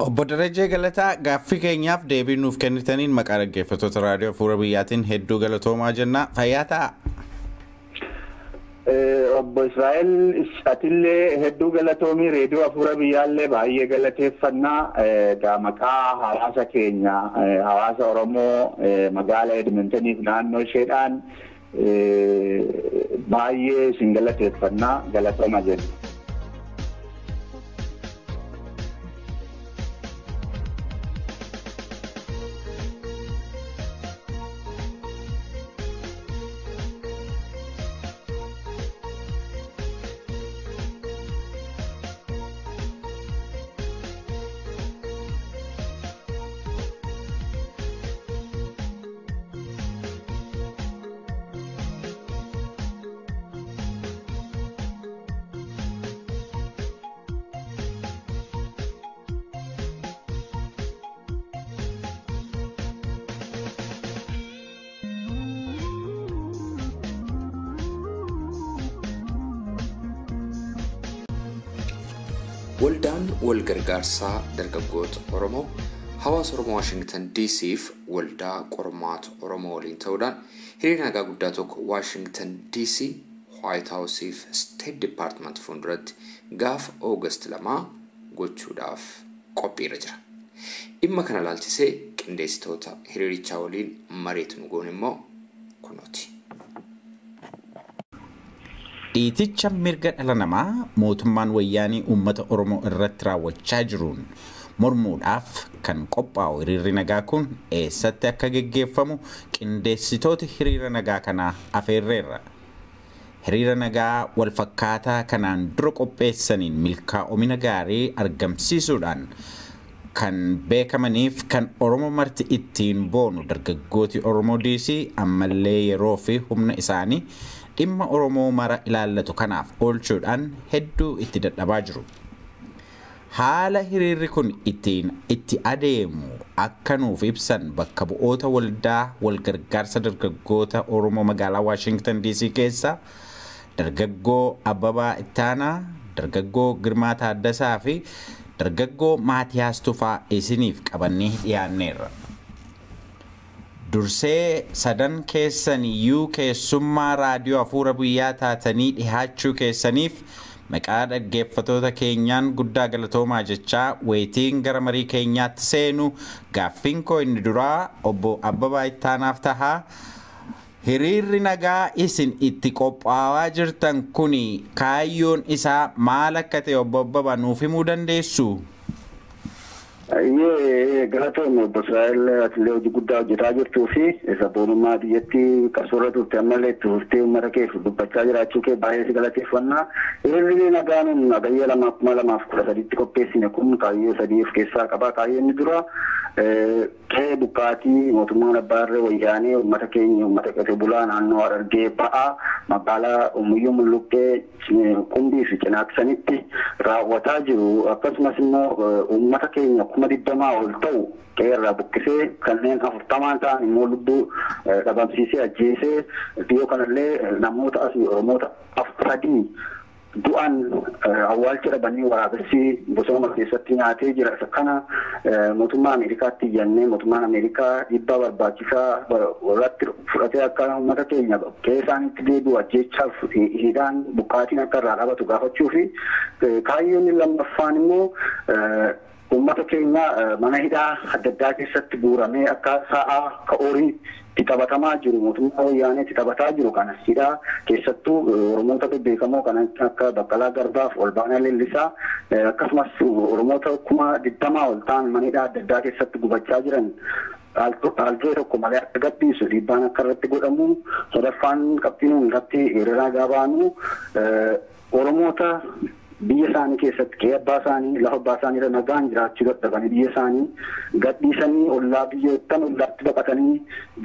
Obbo Darajjee Galataa gaaffii keenyaaf deebii nuuf kennitaniin maqaa dhaggeeffattoota raadiyoo Hafuura Biyyaatiin hedduu galatoomaa jenna. Fayyaa ta'a. Obbo Israa'el atillee hedduu galatoomii reediyoo Hafuura Biyyaallee baay'ee galateeffannaa. Egaa maqaa hawaasa keenya hawaasa Oromoo magaalaa Edmontoniif naannoo isheedhaan baay'ee isin galateeffannaa galatooma jenna. Waldaan wal gargaarsaa dargaggoota Oromoo hawaasa Oromoo Waashingtan DC'f waldaa qormaata Oromoo waliin ta'uudhaan hiriira nagaa guddaa tokko Waashingtan DC White House'if State Department fuulduratti gaafa Oogast 2 gochuudhaaf qophiirra jira. Dhimma kana ilaalchisee qindeessitoota hiriirichaa waliin mariitu nu goone immoo kunooti. Dhiiticha mirga dhala namaa mootummaan wayyaanii uummata Oromoo irratti raawwachaa jiruun mormuudhaaf kan qophaa'u hiriirri nagaa kun eessatti akka geggeeffamu qindeessitoota hiriira nagaa kanaa afeerreerra. Hiriira nagaa walfakkaataa kanaan dura qopheessaniin milkaa'omina gaarii argamsiisuudhaan kan beekamaniif kan Oromoo marti ittiin boonu dargaggooti Oromoo DC ammallee yeroo fi humna isaanii dhimma Oromoo mara ilaallatu kanaaf oolchuudhaan hedduu itti dadhabaa jiru. Haala hiriirri kun ittiin itti adeemu akka nuuf ibsan bakka bu'oota waldaa walgargaarsa dargaggoota Oromoo magaalaa Waashingtan DC keessa dargaggoo Abbabaa Ittaanaa, dargaggoo Girmaa Taaddasaa fi dargaggoo Maatiyaas Tufaa isiniif qabannee dhiyaanneerra. Dursee sadan keessan iyyuu keessummaa raadiyoo Hafuura Biyyaa taatanii dhihaachuu keessaniif maqaa dhaggeeffatoota keenyaan guddaa galatoomaa jechaa weetiin gara marii keenyaatti seenu gaaffiin koo inni duraa obbo Abbabaa Ittaanaaf tahaa. Hiriirri nagaa isin itti qophaa'aa jirtan kuni kaayyoon isaa maal akka ta'e obbo Abbabaa nuuf himuu dandeessu? Iyyee galatoomne obbo Israa'el atillee hojii guddaa hojjetaa jirtuu fi sabboonummaa biyyatti qabsoorra turte ammallee itti fuftee uummata keef dubbachaa jiraachuu kee baay'ee si galateeffannaa. Hiriirri nagaa nun Hagayya 2, 2013 qopheessine kun kaayyoo sadii of keessaa qaba. Kaayyoo inni dura qe'ee buqqaatii mootummaan abbaa irree wayyaanee uummata keenya uummata qotee bulaa naannoo Harargee ba'aa magaalaa Umuyyoo Mulluqqee Qumbii fi Cinaaksanitti raawwataa jiru. Akkasumas immoo uummata keenya 20,000 ol ta'u qe'ee irraa buqqisee kanneen 40 ta'an immoo lubbuu dhabamsiisee ajjeesee dhiyoo kanallee namoota asii Oromoota 3 du'an awwaalcha dhabanii waraabessi bosona keessatti nyaatee jira. Isa kana mootummaa Ameerikaatti iyyannee mootummaan Ameerikaa dhiibbaa barbaachisaa irratti fudhatee akka uummata keenya qe'ee isaaniitti deebi'u ajjeechaaf hidhaan buqqaatiin akka irraa dhaabatu gaafachuu fi kaayyoon lammaffaan immoo uummata keenya mana hidhaa adda addaa keessatti guuramee akka sa'aa akka horii itti taphatamaa jiru mootummaa wayyaanee itti taphataa jiru kana hidhaa keessattuu Oromoota bebbeekamoo kan akka Baqqalaa Garbaaf Olbaanaa Leellisaa akkasumas Oromoota 20,000 ol ta'an mana hidhaa adda addaa keessatti gubachaa jiran haalduree tokko malee akka gadhiisu dhiibbaan akka irratti godhamu sadaffaan qabxiin irratti hiriira nagaa baanu Oromoota biyya isaanii keessatti qe'ee abbaa isaanii lafa abbaa isaanii irra nagaan jiraachuu dadhabanii biyya isaanii gadhiisanii ollaa biyyoottan ollaatti baqatanii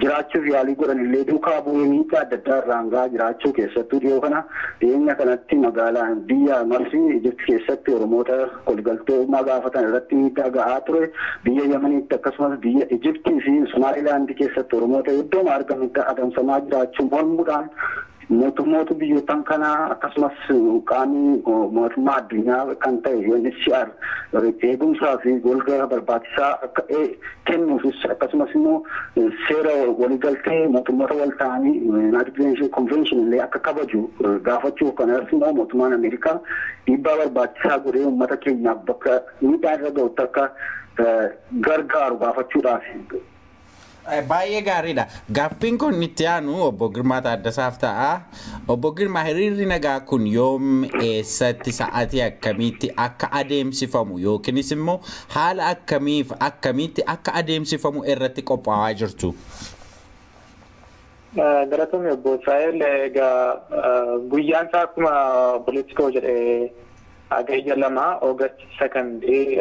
jiraachuuf yaalii godhan illee duukaa bu'ee miidhaa adda addaa irraan gahaa jiraachuu keessattuu dhiyoo kana dhiyeenya kanatti magaalaa biyya Masrii Ijipti keessatti Oromoota kolgaltee gaafatan irratti miidhaa gahaa ture biyya Yemeniitti akkasumas biyya Ijiptii fi Somaalilaandii keessatti Oromoota iddoo argamutti adamsamaa jiraachuu mormuudhaan Mootummoota biyyootan kanaa akkasumas qaamni mootummaa addunyaa kan ta'e UNHCR eegumsaa fi golga barbaachisaa akka kennuufis akkasumas immoo seera waliigaltee mootummoota wal ta'anii United Nations Convention illee akka kabaju gaafachuu kanarratti immoo mootummaan Ameerikaa dhiibbaa barbaachisaa godhee uummata keenyaaf bakka miidhaan irra ga'utti akka gargaaru gaafachuudhaaf. Baay'ee gaariidha. Gaaffiin kun itti aanu obbo Girmaa Taaddasaaf ta'a. Obbo Girmaa, hiriirri nagaa kun yoom, eessatti, sa'aatii akkamiitti akka adeemsifamu yookiinis immoo haala akkamiif akkamiitti akka adeemsifamu irratti qophaa'aa jirtu? Galatoomii, obbo Israa'el. Egaa guyyaan isaa akkuma obboleessi koo jedhe Hagayya 2, August 2,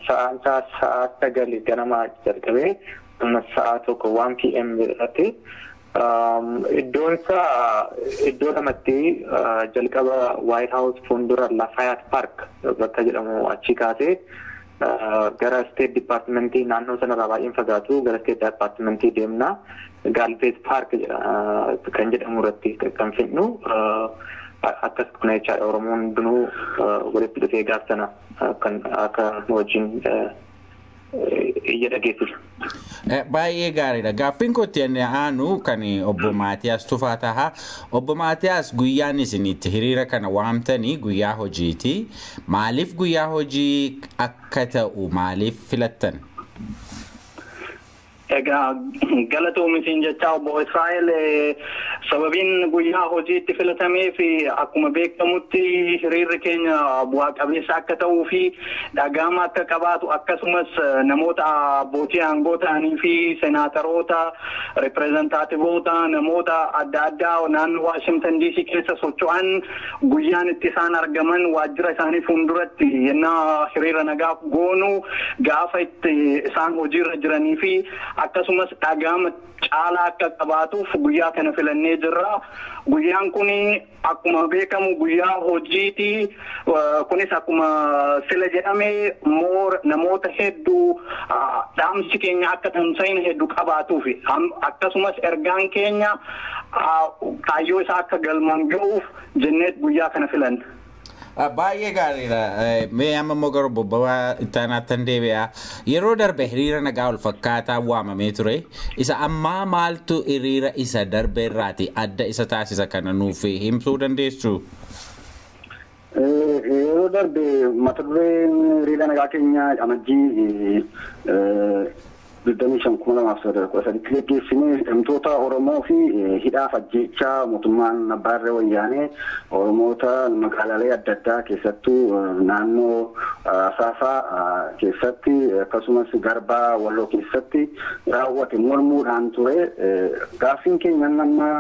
sa'aan isaa sa'aa 9 ganamaa jalqabee amma sa'aa 1, 1 p.m. irratti. Iddoon isaa iddoo lamatti: jalqaba White House fuuldura Lafayette Park bakka jedhamu achi kaasee gara State Departmentii, naannoo sanarraa baay'een fagaatu, gara State Departmentii deemna. Galbraith Park kan jedhamu irratti kan fidnu. Akkas kuna jechaadha. Oromoon hundinuu walitti dhufee gaaf sana kan akka wajjin iyya dhageessisu. Baay'ee gaariidha. Gaaffiin koo itti aanu kan obbo Maatiyaas Tufaa taha. Obbo Maatiyaas, guyyaan isin itti hiriira kana waamtanii guyyaa hojiiti. Maaliif guyyaa hojii akka ta'u maaliif filattan? Egaa galatoomi jechaa, obbo Israa'el. Sababiin guyyaa hojiitti filatamee fi akkuma beekamutti hiriirri keenya bu'aa qabeessa akka ta'uu fi dhaga'ama akka qabaatu, akkasumas namoota abbootii aangoo ta'anii fi senaataroota, reprezentaativoota, namoota adda addaa naannoo Waashingtan DC keessa socho'an guyyaan itti isaan argaman waajjira isaanii fuulduratti yennaa hiriira nagaa goonu gaafa itti isaan hojiirra jiranii fi akkasumas dhaga'ama caalaa akka qabaatuuf guyyaa kana filannee jirra. Guyyaan kun akkuma beekamu guyyaa hojiiti. Kunis akkuma sila jedhame namoota hedduu dhaamsi keenya akka tamsa'ina hedduu qabaatuuf, akkasumas ergaan keenya kaayyoo isaa akka galmaan ga'uuf jenneet guyyaa kana filanne. Baay'ee gaariidha. Mee amma immoo gara obbo Abbabaa Ittaanaattan deebi'a. Yeroo darbe hiriira nagaa wal fakkaataa waamamee ture. Isa ammaa maaltu hiriira isa darbe irraati adda isa taasisa, kana nuuf himsuu dandeessu? Yeroo darbe mata dureen hiriira nagaa keenya Amajjii 25, 2013tti geggeessinee hidhamtoota Oromoo fi hidhaaf ajjeechaa mootummaan Abbaa Irree Wayyaanee Oromoota magaalaalee adda addaa, keessattuu naannoo Asaafaa keessatti akkasumas Garbaa Walloo keessatti raawwate mormuudhaan ture. Gaaffiin keenya nama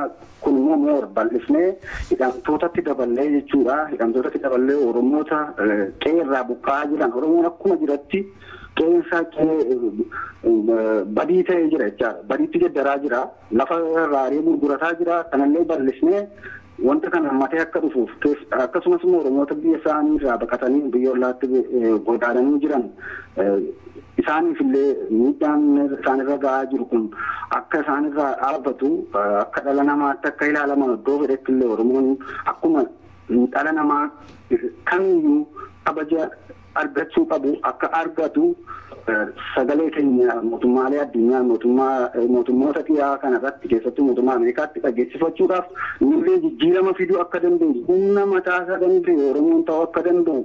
kun immoo more bal'isnee hidhamtootatti daballee jechuudha. Hidhamtootatti daballee Oromoota qe'eerraa buqqa'aa jiran, Oromoon akkuma jiratti qe'eensaa qe'ee badii ta'ee jira jechaadha. Badiitti geddaraa jira. Lafa irraa gurgurataa jira. Kanallee bal'isnee wanta kana hammatee akka dhufuuf, akkasumas immoo Oromoota biyya isaanii irraa baqatanii biyya ollaatti godaananii jiran, isaaniif illee miidhaan isaanirra gahaa jiru kun akka isaanirraa dhaabbatu, akka dhala namaatti akka ilaalaman, iddoo fedhetti illee Oromoon akkuma dhala namaa kamiyyuu kabaja argachuu qabu akka argatu, sagalee keenya mootummaalee addunyaa, mootummoota dhiyaa kana irratti, keessattuu mootummaa Ameerikaatti dhageessifachuudhaaf, nullee jijjiirama fiduu akka dandeenyu, humna mataasaa danda'e Oromoon ta'uu akka danda'u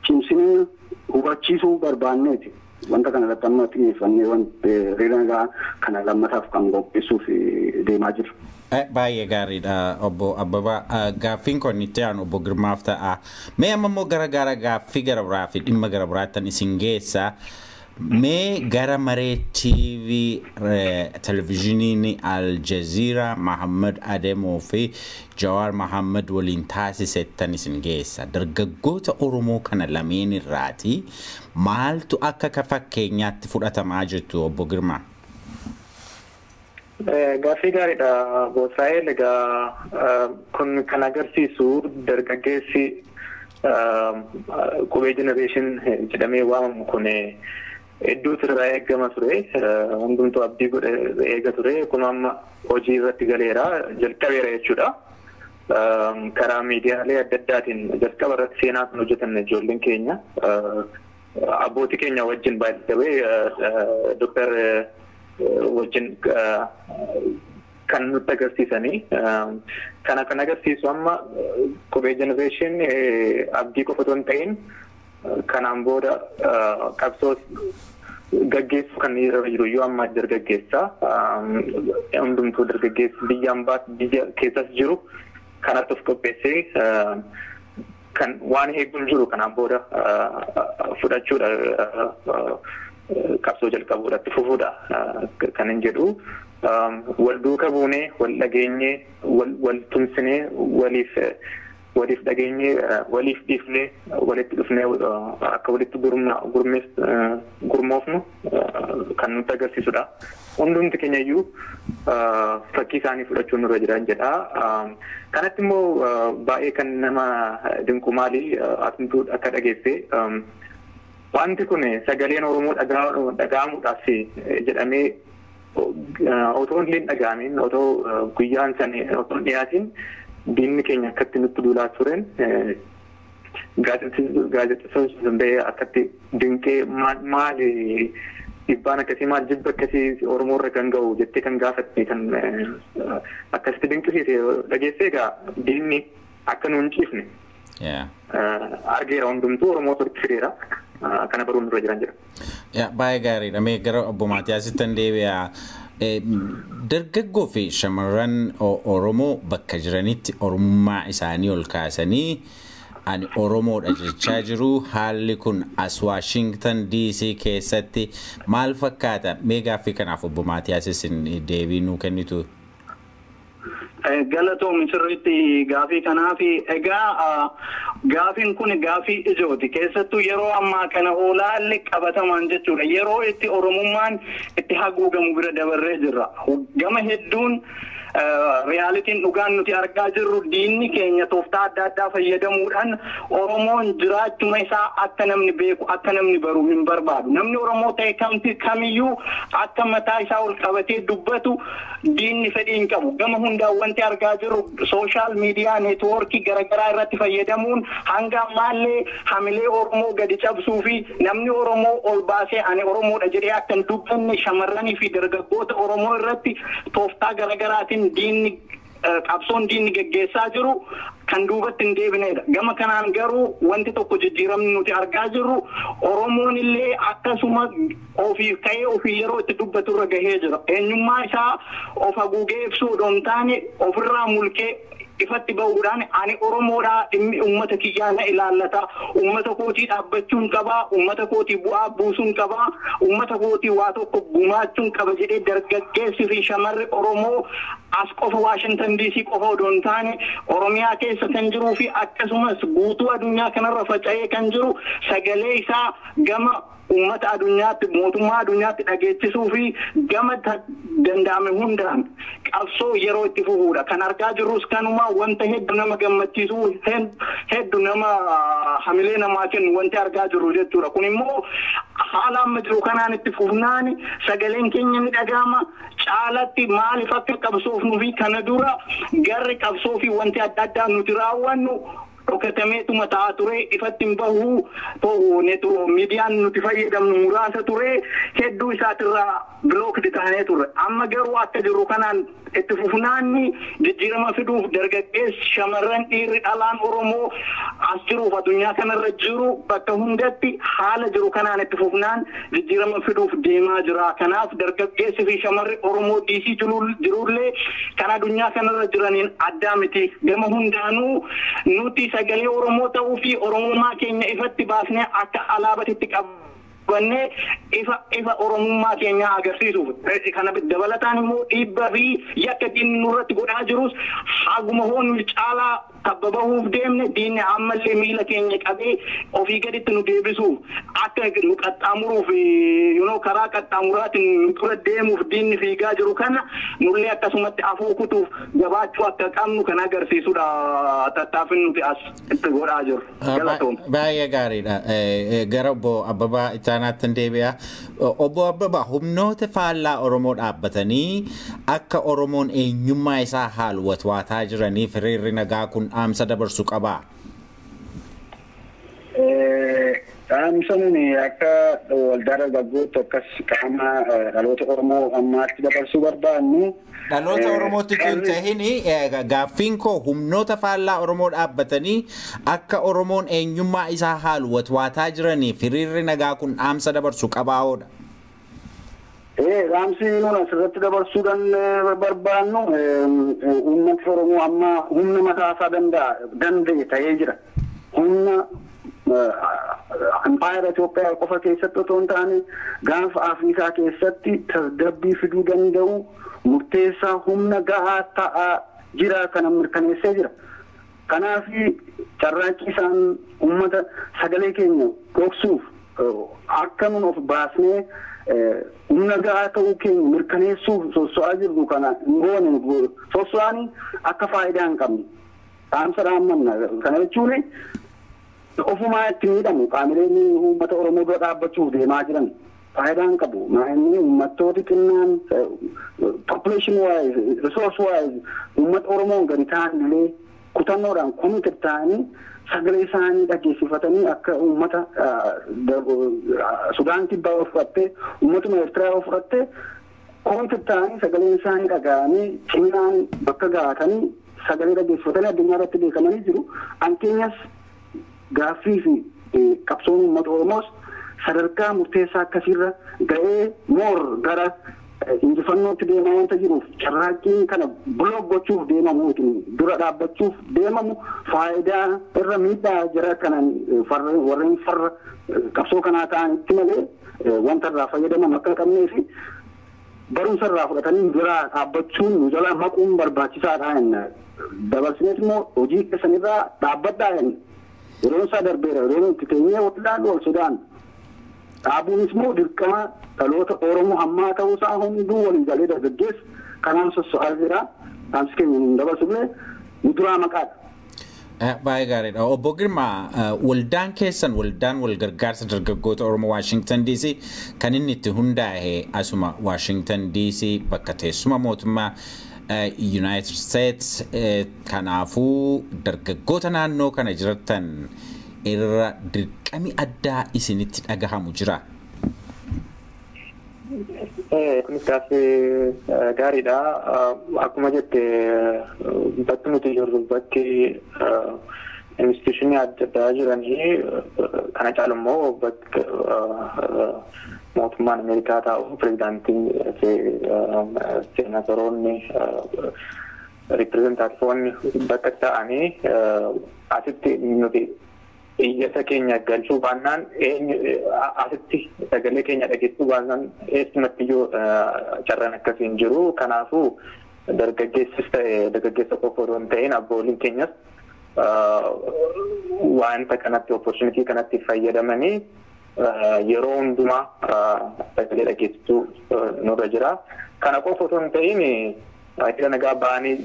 cimsinee hubachiisuu barbaanneeti. Wanta kana irratti amma xiyyeeffannee wanti hiriira nagaa kana lammataaf kan qopheessuuf deemaa jiru. Baay'ee gaariidha, obbo Abbabaa. Gaaffiin kun itti aanu obbo Girmaaf ta'a. Mee amma immoo gara gaaffii gara biraa fi dhimma gara biraattan isin geessa. Mee gara maree TV televizhiniin Al Jazeera Mahammad Ademoo fi Jawaar Mahammad waliin taasisettan isin geessa. Dargaggoota Oromoo kana lameen irraati maaltu akka fakkeenyaatti fudhatamaa jirtu, obbo Girmaa? Gaaffii gaariidha, obbo Israa'el. Egaa kun kan agarsiisu dargaggeessi qubee generation jedhamee waamamu kun Hedduutu irraa eegama ture. Hundumtuu abdii godhe eega ture. Kun amma hojii irratti galeera, jalqabeera jechuudha. Karaa miidiyaalee adda addaatiin jalqaba irratti seenaa kan hojjetan ijoolleen keenya. Abbootii keenya wajjin baay'ee Dooktar wajjin kan nutti agarsiisanii. Kana kan agarsiisu amma Qubee Generation abdii qofa otoo hin ta'in kanaan booda qabsoo gaggeessu kan irra jiru iyyuu amma dargaggeessa. Hundumtuu dargaggeessi biyya ambaas biyya keessas jiru kanatti of qopheessee kan waan eeguun jiru kanaan booda fudhachuudha, qabsoo jalqabuudhaatti fufuudha kan hin jedhu. Wal duuka buunee, wal dhageenyee, wal tumsinee, waliif dhageenyee, waliif dhiifnee, walitti dhufnee akka walitti gurmoofnu kan nutti agarsiisudha. Hundumti keenya iyyuu fakkii isaanii fudhachuun nurra jiran jedha. Kanatti immoo baay'ee kan nama dinqu maali, atumtuu akka dhageesse, wanti kun sagaleen Oromoo dhaga'amuudhaaf jedhamee otoo illee dhaga'amin, otoo guyyaan san otoo hin dhiyaatin, diinni keenya akkatti nutti duulaa tureen gaazexeessonni sun bahee akkatti dinqee, maali dhiibbaan akkasii, maal jibba akkasii Oromoo irra kan ga'u jettee kan gaafatte, kan akkasitti dinqisiise dhageessee, egaa diinni akka nu hin ciifne argeera, hundumtuu Oromoo walitti fideera. Kana baruun nurra jiran jira. Baay'ee gaariidha. Mee gara obbo Maatiyaasitti deebi'a. Dargaggoo fi shamarran Oromoo bakka jiranitti Oromummaa isaanii ol kaasanii ani Oromoodha jechaa jiru. Haalli kun as Waashingtan DC keessatti maal fakkaata? Mee gaaffii kanaaf obbo Maatiyaasis deebii nuu kennitu. Galatoomi sirriitti gaafii kanaaf. Egaa gaafiin kun gaafii ijooti. Keessattuu yeroo ammaa kana olaalli qabatamaan jechuudha. Yeroo itti Oromummaan itti haguugamu bira dabarree jirra. Gama hedduun realityn dhugaan nuti argaa jirru, diinni keenya tooftaa adda addaa fayyadamuudhaan Oromoon jiraachuma isaa akka namni beeku, akka namni baru hin barbaadu. Namni Oromoo ta'e kamti kamiyyuu akka mataa isaa ol qabatee dubbatu diinni fedhii hin qabu. Gama hundaan wanti argaa jirru, social media networkii garaagaraa irratti fayyadamuun hanga ammaallee hamilee Oromoo gadi cabsuu fi namni Oromoo ol baasee ani Oromoodha jedhee akka hin dubbanne shamarranii fi dargaggoota Oromoo irratti tooftaa garaagaraatiin diinni, qabsoon diinni geggeessaa jiru kan duubatti hin deebinedha. Gama kanaan garuu wanti tokko jijjiiramni nuti argaa jirru, Oromoon illee akkasuma ofiif ka'ee ofii yeroo itti dubbatu irra gahee jira. Eenyummaa isaa of haguugee ibsuu odoo hin taane ofirraa mulqee ifatti bahuudhaan ani Oromoodha, dhimmi uummata kiyyaa na ilaallata, uummata kootii dhaabbachuun qabaa, uummata kootii bu'aa buusuun qabaa, uummata kootii waa tokko gumaachuun qaba jedhee dargaggeessi fi shamarri Oromoo as qofa Waashintan DC qofa odoo hin taane Oromiyaa keessa kan jiruu fi akkasumas guutuu addunyaa kanarra faca'ee kan jiru sagalee isaa gama uummata addunyaatti, mootummaa addunyaatti dhageechisuu fi gama danda'ame hundaan qabsoo yeroo itti fufuudha. Kan argaa jirrus kanuma. Wanta hedduu nama gammachiisu, hedduu nama hamilee namaa kennu wanti argaa jirru jechuudha. Kun immoo haala amma jiru kanaan itti fufnaan sagaleen keenya ni dhaga'ama. Caalatti maaliif akka qabsoofnuu fi kana dura garri qabsoo fi wanti adda addaa nuti raawwannu dhokatameetuma ta'aa ture, ifatti hin bahu, miidiyaan nuti fayyadamnu muraasa ture, hedduu isaatirraa blocked taanee turre. Amma garuu akka jiru kanaan itti fufnaanni jijjiirama fiduuf dargaggeessi, shamarran, dhiirri, dhalaan Oromoo as jiruuf addunyaa kanarra jiru bakka hundatti haala jiru kanaan itti fufnaan jijjiirama fiduuf deemaa jira. Kanaaf dargaggeessi fi shamarri Oromoo DC jirullee kan addunyaa kanarra jiraniin addaa miti. Gama hundaanuu nuti sagalee Oromoo ta'uu fi Oromummaa keenya ifatti baasnee akka alaabatitti qabannee ifa ifa Oromummaa keenya agarsiisuuf, kana dabalataan immoo dhiibbaa fi yakka diinni nurratti godhaa jirus haguma hoonu caalaa Tabba bahuuf deemne diinni ammallee miila keenya qabee ofii gaditti nu deebisuuf akka nu qaxxaamuruuf karaa qaxxaamuraatiin nu dura deemuuf diinni fiigaa jiru kana nullee akkasumatti afuu kutuuf jabaachuu akka qabnu kan agarsiisudha tattaaffiin nuti as itti godhaa jirru. Baay'ee gaariidha. Gara obbo Abbabaa Ittaanaatti hin deebi'a. Obbo Abbabaa, humnoota faallaa Oromoo dhaabbatanii akka Oromoon eenyummaa isaa haalu watwaataa jiraniif hiriirri nagaa kun dhaamsa dabarsu qabaa? Dhaamsa nuni akka waldaa dargaggootti akkas qaama dhaloota Oromoo ammaatti dabarsuu barbaannu. Dhaloota Oromootti tun tahin, gaaffiin koo humnoota faallaa Oromoo dhaabbatanii akka Oromoon eenyummaa isaa haalu watwaataa jiraniif hiriirri nagaa kun dhaamsa dabarsu qabaa'oodha. Dhaamsi nuun asirratti dabarsuu barbaannu, uummati Oromoo amma humna mataa isaa danda'e ta'ee jira. Humna Impaayera Itoophiyaa qofa keessatti otoo hin taane gaanfa Afrikaa keessatti tasgabbii fiduu danda'u murteessaa humna gahaa ta'aa jira kana mirkaneessee jira. Kanaaf carraaqqii isaan uummata sagalee keenya dhoksuuf akka nun of baasnee humna gahaa ta'uu keenya mirkaneessuuf sosso'aa jirru kana hin goone sosso'anii akka faayidaa hin qabne dhaamsa dhaammanna. Kana jechuun ofumaa itti miidhamu qaamoleen uummata Oromoo dura dhaabbachuuf deemaa jiran faayidaa hin qabu. Inni uummattooti xinnaan population wise, resource wise uummata Oromoon gadi ta'an illee kutannoodhaan committed ta'anii sagalee isaanii dhageessifatanii akka uummata Sudaan Kibbaa of fudhattee, uummatuma Eertiraa of fudhattee, committed ta'anii sagaleen isaanii dhaga'anii ciminaan bakka gahatanii sagalee dhageessifatanii addunyaa irratti beekamanii jiru. Ankeenyas gaaffii fi qabsoon uummata Oromoos sadarkaa murteessaa akkasiirra ga'ee moor gara injifannootti deemaa wanta jiruuf carraaqqiin kana block gochuuf deemamu yookiin dura dhaabbachuuf deemamu faayidaa irra miidhaa jira kanan warreen farra qabsoo kanaa ta'anitti malee wanta irraa fayyadaman akka hin qabnee fi barumsa irraa fudhatanii dura dhaabbachuun nu jalaa maquun barbaachisaadha jenna. Dabarsineet immoo hojii keessanirraa dhaabbadhaa jenna. Yeroon isaa darbeera, yeroon itti teenyee wal ilaallu wal sodaan. Dhaabuunis immoo dirqama dhaloota Oromoo hammaa ta'uusaa hunduu walii galee dargaggeessa kanaan sosso'aa jira. Dhaamsi keenya hin dabarsifne nu duraa maqaadha. Baay'ee gaariidha. Obbo Girmaa, waldaan keessan waldaan wal gargaarsa dargaggoota Oromoo Waashingtan DC kan inni itti hundaa'e asuma Waashingtan DC bakka teessuma mootummaa United States. Kanaafuu dargaggoota naannoo kana jiratan irra dirqami addaa isinitti dhagahamu jira. Kunis gaaffii gaariidha. Akkuma jette, bakki nuti jirru bakki institution adda addaa jiranii kana caalu immoo bakka mootummaan Ameerikaa taa'u, pirezidaantiin fi seenatoroonni, ripireezentaativoonni bakka ta'anii asitti nuti iyyata keenya galchuu baannaan, asitti sagalee keenya dhageessuu baannaan, eessumatti iyyuu carraan akkasii hin jiru. Kanaafuu dargaggeessis ta'e, dargaggeessa qofa osoo hin ta'in abbooliin keenyas wanta kanatti, opportunity kanatti fayyadamanii yeroo hundumaa sagalee dhageessisuu nurra jira. Kana qofa osoo hin ta'in hiriira nagaa ba'anii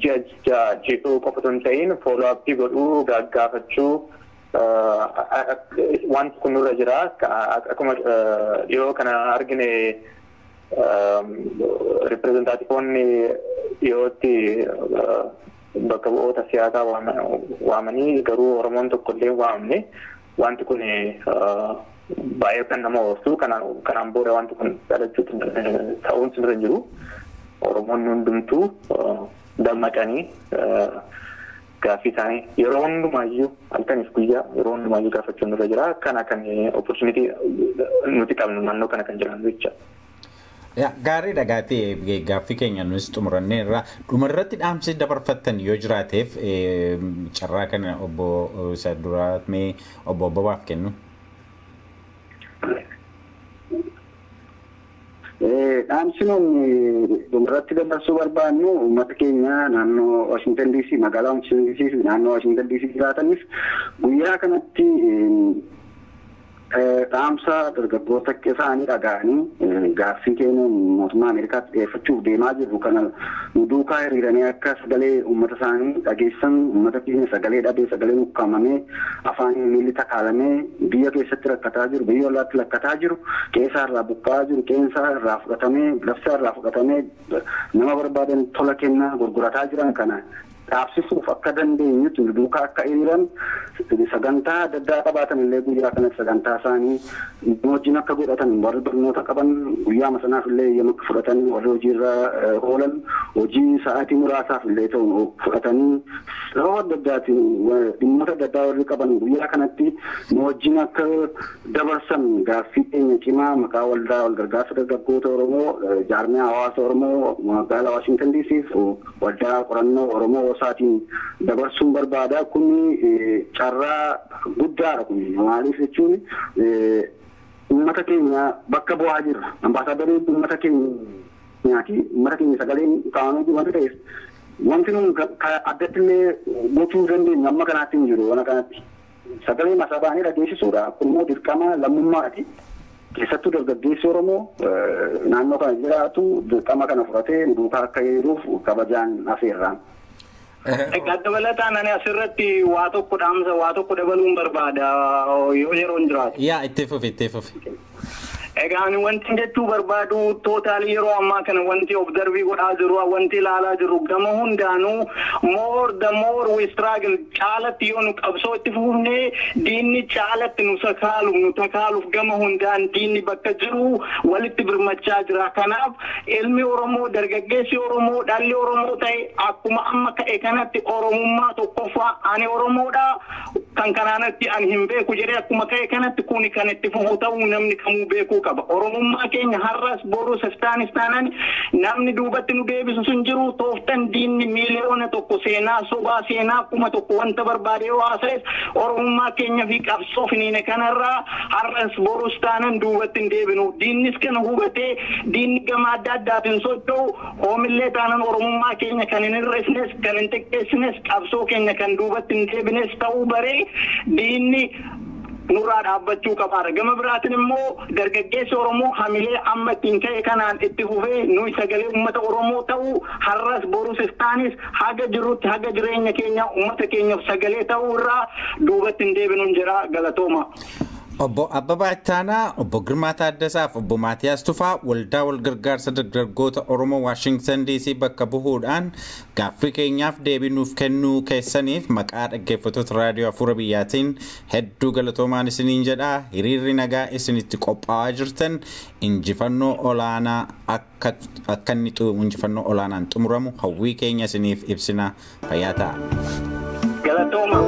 ji'a 6 ji'uu qofa osoo hin ta'in follow up godhuu, gaggaafachuu wanti kun nurra jira. Akkuma dhiyoo kana argine, ripireezentaativoonni dhiyootti bakka bu'oota siyaasaa waamanii garuu Oromoon tokko illee waamne. Wanti kun baay'ee kan nama oolchu. Kanaan booda wanti kun dhalachuutu ta'uun sirra hin jiru. Oromoonni hundumtuu dammaqanii gaaffii isaanii yeroo hundumaayyuu, halkaniif guyyaa, yeroo hundumaayyuu gaafachuun nurra jira. Kana kan opportunity nuti qabnu naannoo kana kan jiran jecha. Gaariidha gaatee, gaaffii keenya nus xumuranneerra. Dhumarratti dhaamsi dabarfattan yoo jiraateef carraa kana obbo isa duraa mee obbo Abbabaaf kennu. Dhaamsi nuyi dhumarratti dabarsuu barbaannu uummata keenya naannoo Washington DC, magaalaa Washington DC fi naannoo Washington DC jiraataniif guyyaa kanatti dhaamsa dargaggoota isaanii dhaga'anii gaaffii keenya mootummaa Ameerikaatti dhiyeeffachuuf deemaa jirru kana nu duukaa hiriiranii akka sagalee uummata isaanii dhageessan, uummata keenya sagalee dhabee, sagalee ukkaamamee, afaan miilli takaalamee biyya keessatti rakkataa jiru, biyya olaatti rakkataa jiru, qe'ee irraa buqqa'aa jiru, qeensaa irraa fudhatamee, lafsaa irraa fudhatamee nama barbaadan tola kennaa gurgurataa jiran kana dhaabsisuuf akka dandeenyutti nu duukaa akka hiriiran, sagantaa adda addaa qabaatan illee guyyaa kanatti sagantaa isaanii nu wajjin akka godhatan, warri barnoota qaban guyyaa sanaaf illee eeyyama akka fudhatan, warri hojiirra oolan hojii sa'aatii muraasaaf illee ta'u fudhatanii, sababa adda addaatiin dhimmoota adda addaa warri qaban guyyaa kanatti nu wajjin akka dabarsan gaaffii keenya cimaa maqaa waldaa walgargaarsa dargaggoota Oromoo, jaarmiyaa hawaasa Oromoo magaalaa Washington DC, waldaa qorannoo Oromoo isaatiin dabarsuun barbaada. Kun carraa guddaadha kun. Maaliif jechuun uummata keenya bakka bu'aa jirra. Ambaasaadarri uummata keenyaati. Uummata keenya sagaleen kaa'amee jiru wanta ta'eef wanti nun addatti illee gochuu dandeenyu amma kanaatti hin jiru. Wana kanatti sagalee masaa ba'anii dhageessisuudha. Kun immoo dirqama lammummaati. Keessattuu dargaggeessi Oromoo naannoo kana jiraatu dirqama kana fudhatee duukaa akka hiriiruuf kabajaan afeerraan. Egaa dabalataan ani asirratti waa tokko dhaamsa waa tokko dabaluun barbaada yoo yeroon jiraatu. Yaa, itti fufi, itti fufi. Egaa ani wanti jechuu barbaadu, totally yeroo ammaa kana wanti observe godhaa jiru, wanti ilaalaa jiru, gama hundaanuu more the more we struggle, caalatti yoo nu qabsoo itti fufnee, diinni caalatti nu sakaaluuf nu takaaluuf gama hundaan diinni bakka jiru walitti birmachaa jira. Kanaaf ilmi Oromoo, dargaggeessi Oromoo, dhalli Oromoo ta'e akkuma amma ka'e kanatti Oromummaa tokkoffaa ani Oromoodha, kan kanaanatti ani hin beeku jedhee akkuma ka'e kanatti kuni kan itti fufu ta'uu namni kamuu beekuu qaba. Oromummaa keenya har'as borus iftaanis taanaan namni duubatti nu deebisu sun jiru. Tooftan diinni 1,000,000 seenaa sobaa, seenaa 1,000 wanta barbaade yoo haasa'es, Oromummaa keenya fi qabsoo finiine kanarraa har'as borus taanan duubatti hin deebinu. Diinnis kana hubatee diinni gama adda addaatiin socho'u hoomillee taanan Oromummaa keenya kan hin hir'isnes, kan hin xiqqeessines, qabsoo keenya kan duubatti hin deebines ta'uu baree diinni nurraa dhaabbachuu qabaadha. Gama biraatiin immoo dargaggeessi Oromoo hamilee amma ittiin ka'e kanaan itti fufee nuyi sagalee uummata Oromoo ta'uu har'as borus iftaanis haga jirrutti haga jireenya keenya uummata keenyaaf sagalee ta'uu irraa duubatti hin deebinuun jira. Galatooma. Obbo Abbabaa Ittaanaa, Obbo Girmaa Taaddasaa fi Obbo Maatiyaas Tufaa waldaa walgargaarsa dargaggoota Oromoo Waashingtan DC bakka bu'uudhaan gaaffii keenyaaf deebii nuuf kennuu keessaniif maqaa dhaggeeffattoota raadiyoo Afuura Biyyaatiin hedduu galatoomaan isiniin jedha. Hiriirri nagaa isinitti qophaa'aa jirtan injifannoo olaanaa akka inni injifannoo olaanaan xumuramu hawwii keenya isiniif ibsina. Fayyaa ta'a. Galatooma.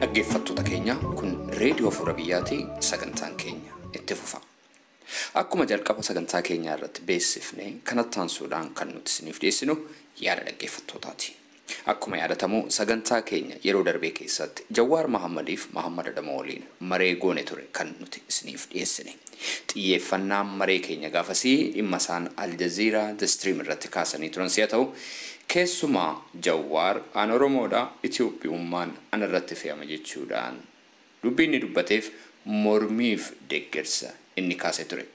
Dhaggeeffattoota keenya, kun reediyoo Afuura Biyyaati. Sagantaan keenya itti fufa. Akkuma jalqaba sagantaa keenyaa irratti beeksifne, kanatti aansuudhaan kan nuti isiniif dhiyeessinu yaada dhaggeeffattootaati. Akkuma yaadatamu sagantaa keenya yeroo darbee keessatti Jawaar Mahammadiif Mahammad Adamoo waliin maree goone ture kan nuti isiniif dhiyeessine. Xiyyeeffannaan maree keenya gaafasii dhimma isaan Aljazeeraa The Stream irratti kaasanii turan si'a ta'u, keessumaa Jawaar "An Oromoodha, Itoophiyummaan ana irratti fe'ama" jechuudhaan dubbii inni dubbateef mormiif deeggarsa inni kaasee ture.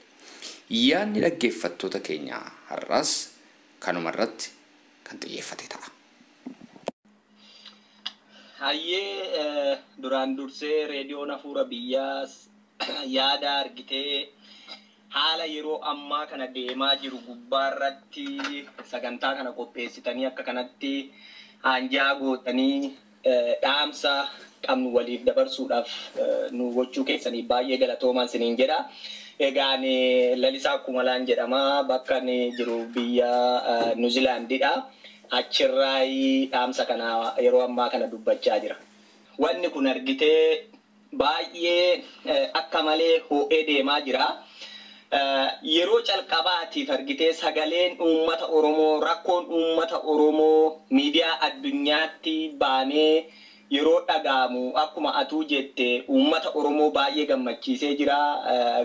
Yaadni dhaggeeffattoota keenyaa har'as kanuma irratti kan xiyyeeffate ta'a. Hayyee, duraan dursee reediyoon Hafuura Biyyaa yaada argitee haala yeroo ammaa kana deemaa jiru gubbaarratti sagantaa kana qopheessitanii akka kanatti hanjaa gootanii dhaamsa qabnu waliif dabarsuudhaaf nu gochuu keessanii baay'ee galatoomaan isiniin jedha. Egaan Lalisaa Kumalaan jedhama. Bakka inni jiru biyya Nuuzilaandidha. Achirraa dhaamsa kana yeroo ammaa kana dubbachaa jira. Wanni kun argitee baay'ee akka malee ho'ee deemaa jira. Yeroo calqabaatiif argitee sagaleen uummata Oromoo, rakkoon uummata Oromoo miidiyaa addunyaatti baanee yeroo dhaga'amu, akkuma atuu jette, uummata Oromoo baay'ee gammachiisee jira.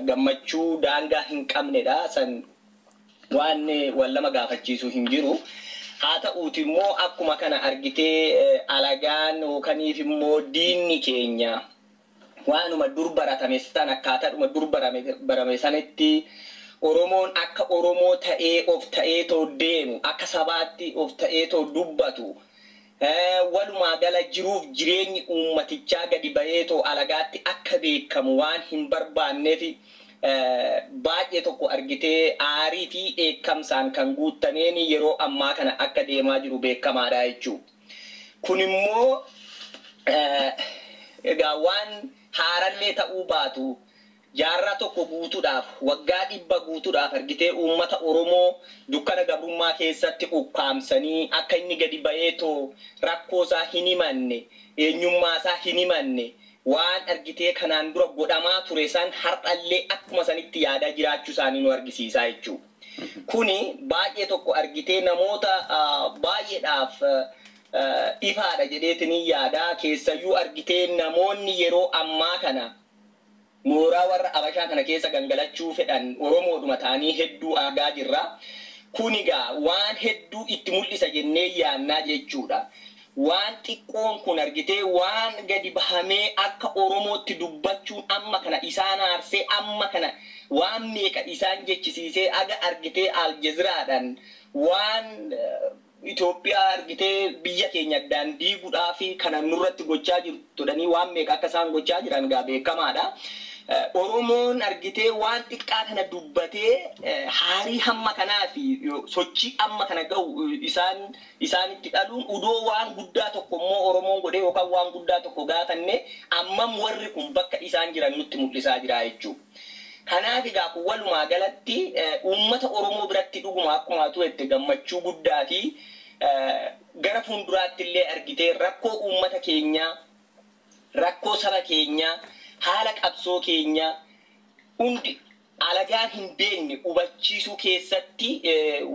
Gammachuu daangaa hin qabnedha. San waan wal lama gaafachiisu hin jiru. Haa ta'uuti immoo akkuma kana argitee alagaan yookaaniif immoo diinni keenya waanuma dur baratame san, akkaataadhuma dur barame sanitti, Oromoon akka Oromoo ta'ee of ta'ee too deemu, akka sabaatti of ta'ee too dubbatu, walumaa gala jiruuf jireenyi uummatichaa gadi ba'ee too alagaatti akka beekamu waan hin barbaanneef, baay'ee tokko argitee aarii fi dheekkamsaan kan guutameen yeroo ammaa kana akka deemaa jiru beekamaadha jechuudha. Kun immoo egaa waan haarallee ta'uu baatu, jaarraa tokko guutuudhaaf, waggaa 100 guutuudhaaf argitee uummata Oromoo dukkana gabrummaa keessatti ukkaamsanii akka inni gadi ba'eetoo rakkoosaa hin himanne, eenyummaasaa hin himanne, waan argitee kanaan dura godhamaa ture san har'allee akkuma sanitti yaadaa jiraachuu isaanii nu argisiisaa jechuudha. Kuni baay'ee tokko argitee namoota baay'eedhaaf ifaadha jedheetiin yaada. Keessayyuu argitee namoonni yeroo ammaa kana mooraa warra Abashaa kana keessa gangalachuu fedhan Oromoodhuma ta'anii hedduu argaa jirra. Kun egaa waan hedduu itti mul'isa jennee yaannaa jechuudha. Waan xiqqoon kun argitee waan gadi bahamee akka Oromootti dubbachuun amma kana isaan aarsee, amma kana waan meeqa isaan jechisiisee, aga argitee Aljaziraadhaan waan Itoophiyaa argitee biyya keenya addaan diiguudhaa fi kana nurratti gochaa jirtu waan meeqa akka isaan gochaa jiran gaa beekamaadha. Oromoon argitee waan xiqqaa kana dubbatee haarii hamma kanaa fi sochii amma kana ga'u isaan isaanitti dhaluun, udoo waan guddaa tokko immoo Oromoon godhee yookaan waan guddaa tokko gaafanne, ammam warri kun bakka isaan jiran nutti mul'isaa jira jechuudha. Kanaaf egaa kun walumaa galatti uummata Oromoo biratti dhuguma akkuma atu gammachuu guddaa fi gara fuulduraatti illee argitee rakkoo uummata keenyaa, rakkoo saba keenyaa, haala qabsoo keenyaa hundi alagaan hin beekne hubachiisuu keessatti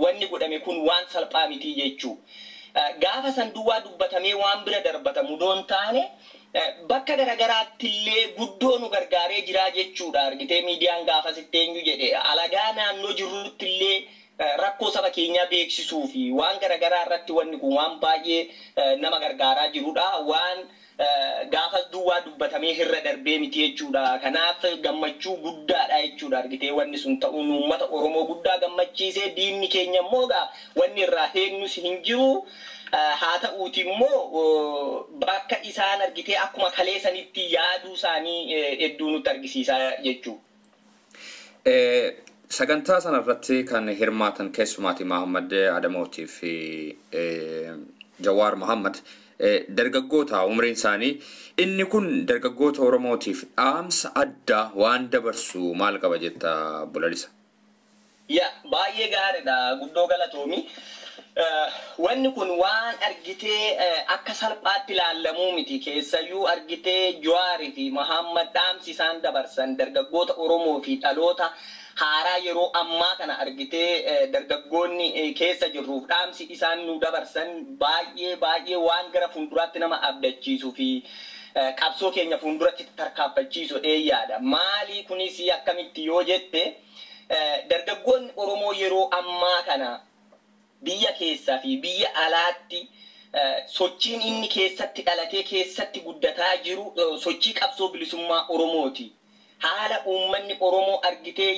wanni godhame kun waan salphaa miti jechuudha. Gaafa san duwwaa dubbatamee waan bira darbatamu doon taane, bakka garagaraatti illee guddoo nu gargaaree jira jechuudha. Argitee miidiyaan gaafa sitti eenyu jedhe alagaa naannoo jirrutti illee rakkoo saba keenyaa beeksisuu fi waan garagaraa irratti wanni kun waan baay'ee nama gargaaraa jirudha. Waan gaafas duwwaa dubbatamee irra darbee miti jechuudha. Kanaaf gammachuu guddaadha jechuudha. Argitee wanni sun ta'uun uummata Oromoo guddaa gammachiisee, diinni keenya immoo wanni irraa eegnus hin jiru. Haa ta'uuti immoo bakka isaan argitee akkuma kaleessanitti yaaduu isaanii hedduu nutti argisiisaa jechuudha. Sagantaa sana irratti kan hirmaatan keessumaati Mahammad Adamootii fi Jawaar Mohammad dargaggoota umriin isaanii, inni kun dargaggoota Oromootiif dhaamsa addaa waan dabarsu maal qaba jetta, Bulalisa? Yaa, baay'ee gaariidha, guddoo galatoomi. Wanni kun waan argitee akka salphaatti ilaallamuu miti. Keessayyuu argitee Jawaarii fi Mahammad dhaamsi isaan dabarsan dargaggoota Oromoo fi dhaloota haaraa yeroo ammaa kana argitee dargaggoonni keessa jirruuf dhaamsi isaan nu dabarsan baay'ee baay'ee waan gara fuulduraatti nama abdachiisuu fi qabsoo keenya fuulduratti tarkaanfachiisu dheeyyaadha. Maali kunis akkamitti yoo jette, dargaggoonni Oromoo yeroo ammaa kana biyya keessaa fi biyya alaatti sochiin inni keessatti dhalatee keessatti guddataa jiru sochii qabsoo bilisummaa Oromooti. Haala uummanni Oromoo argitee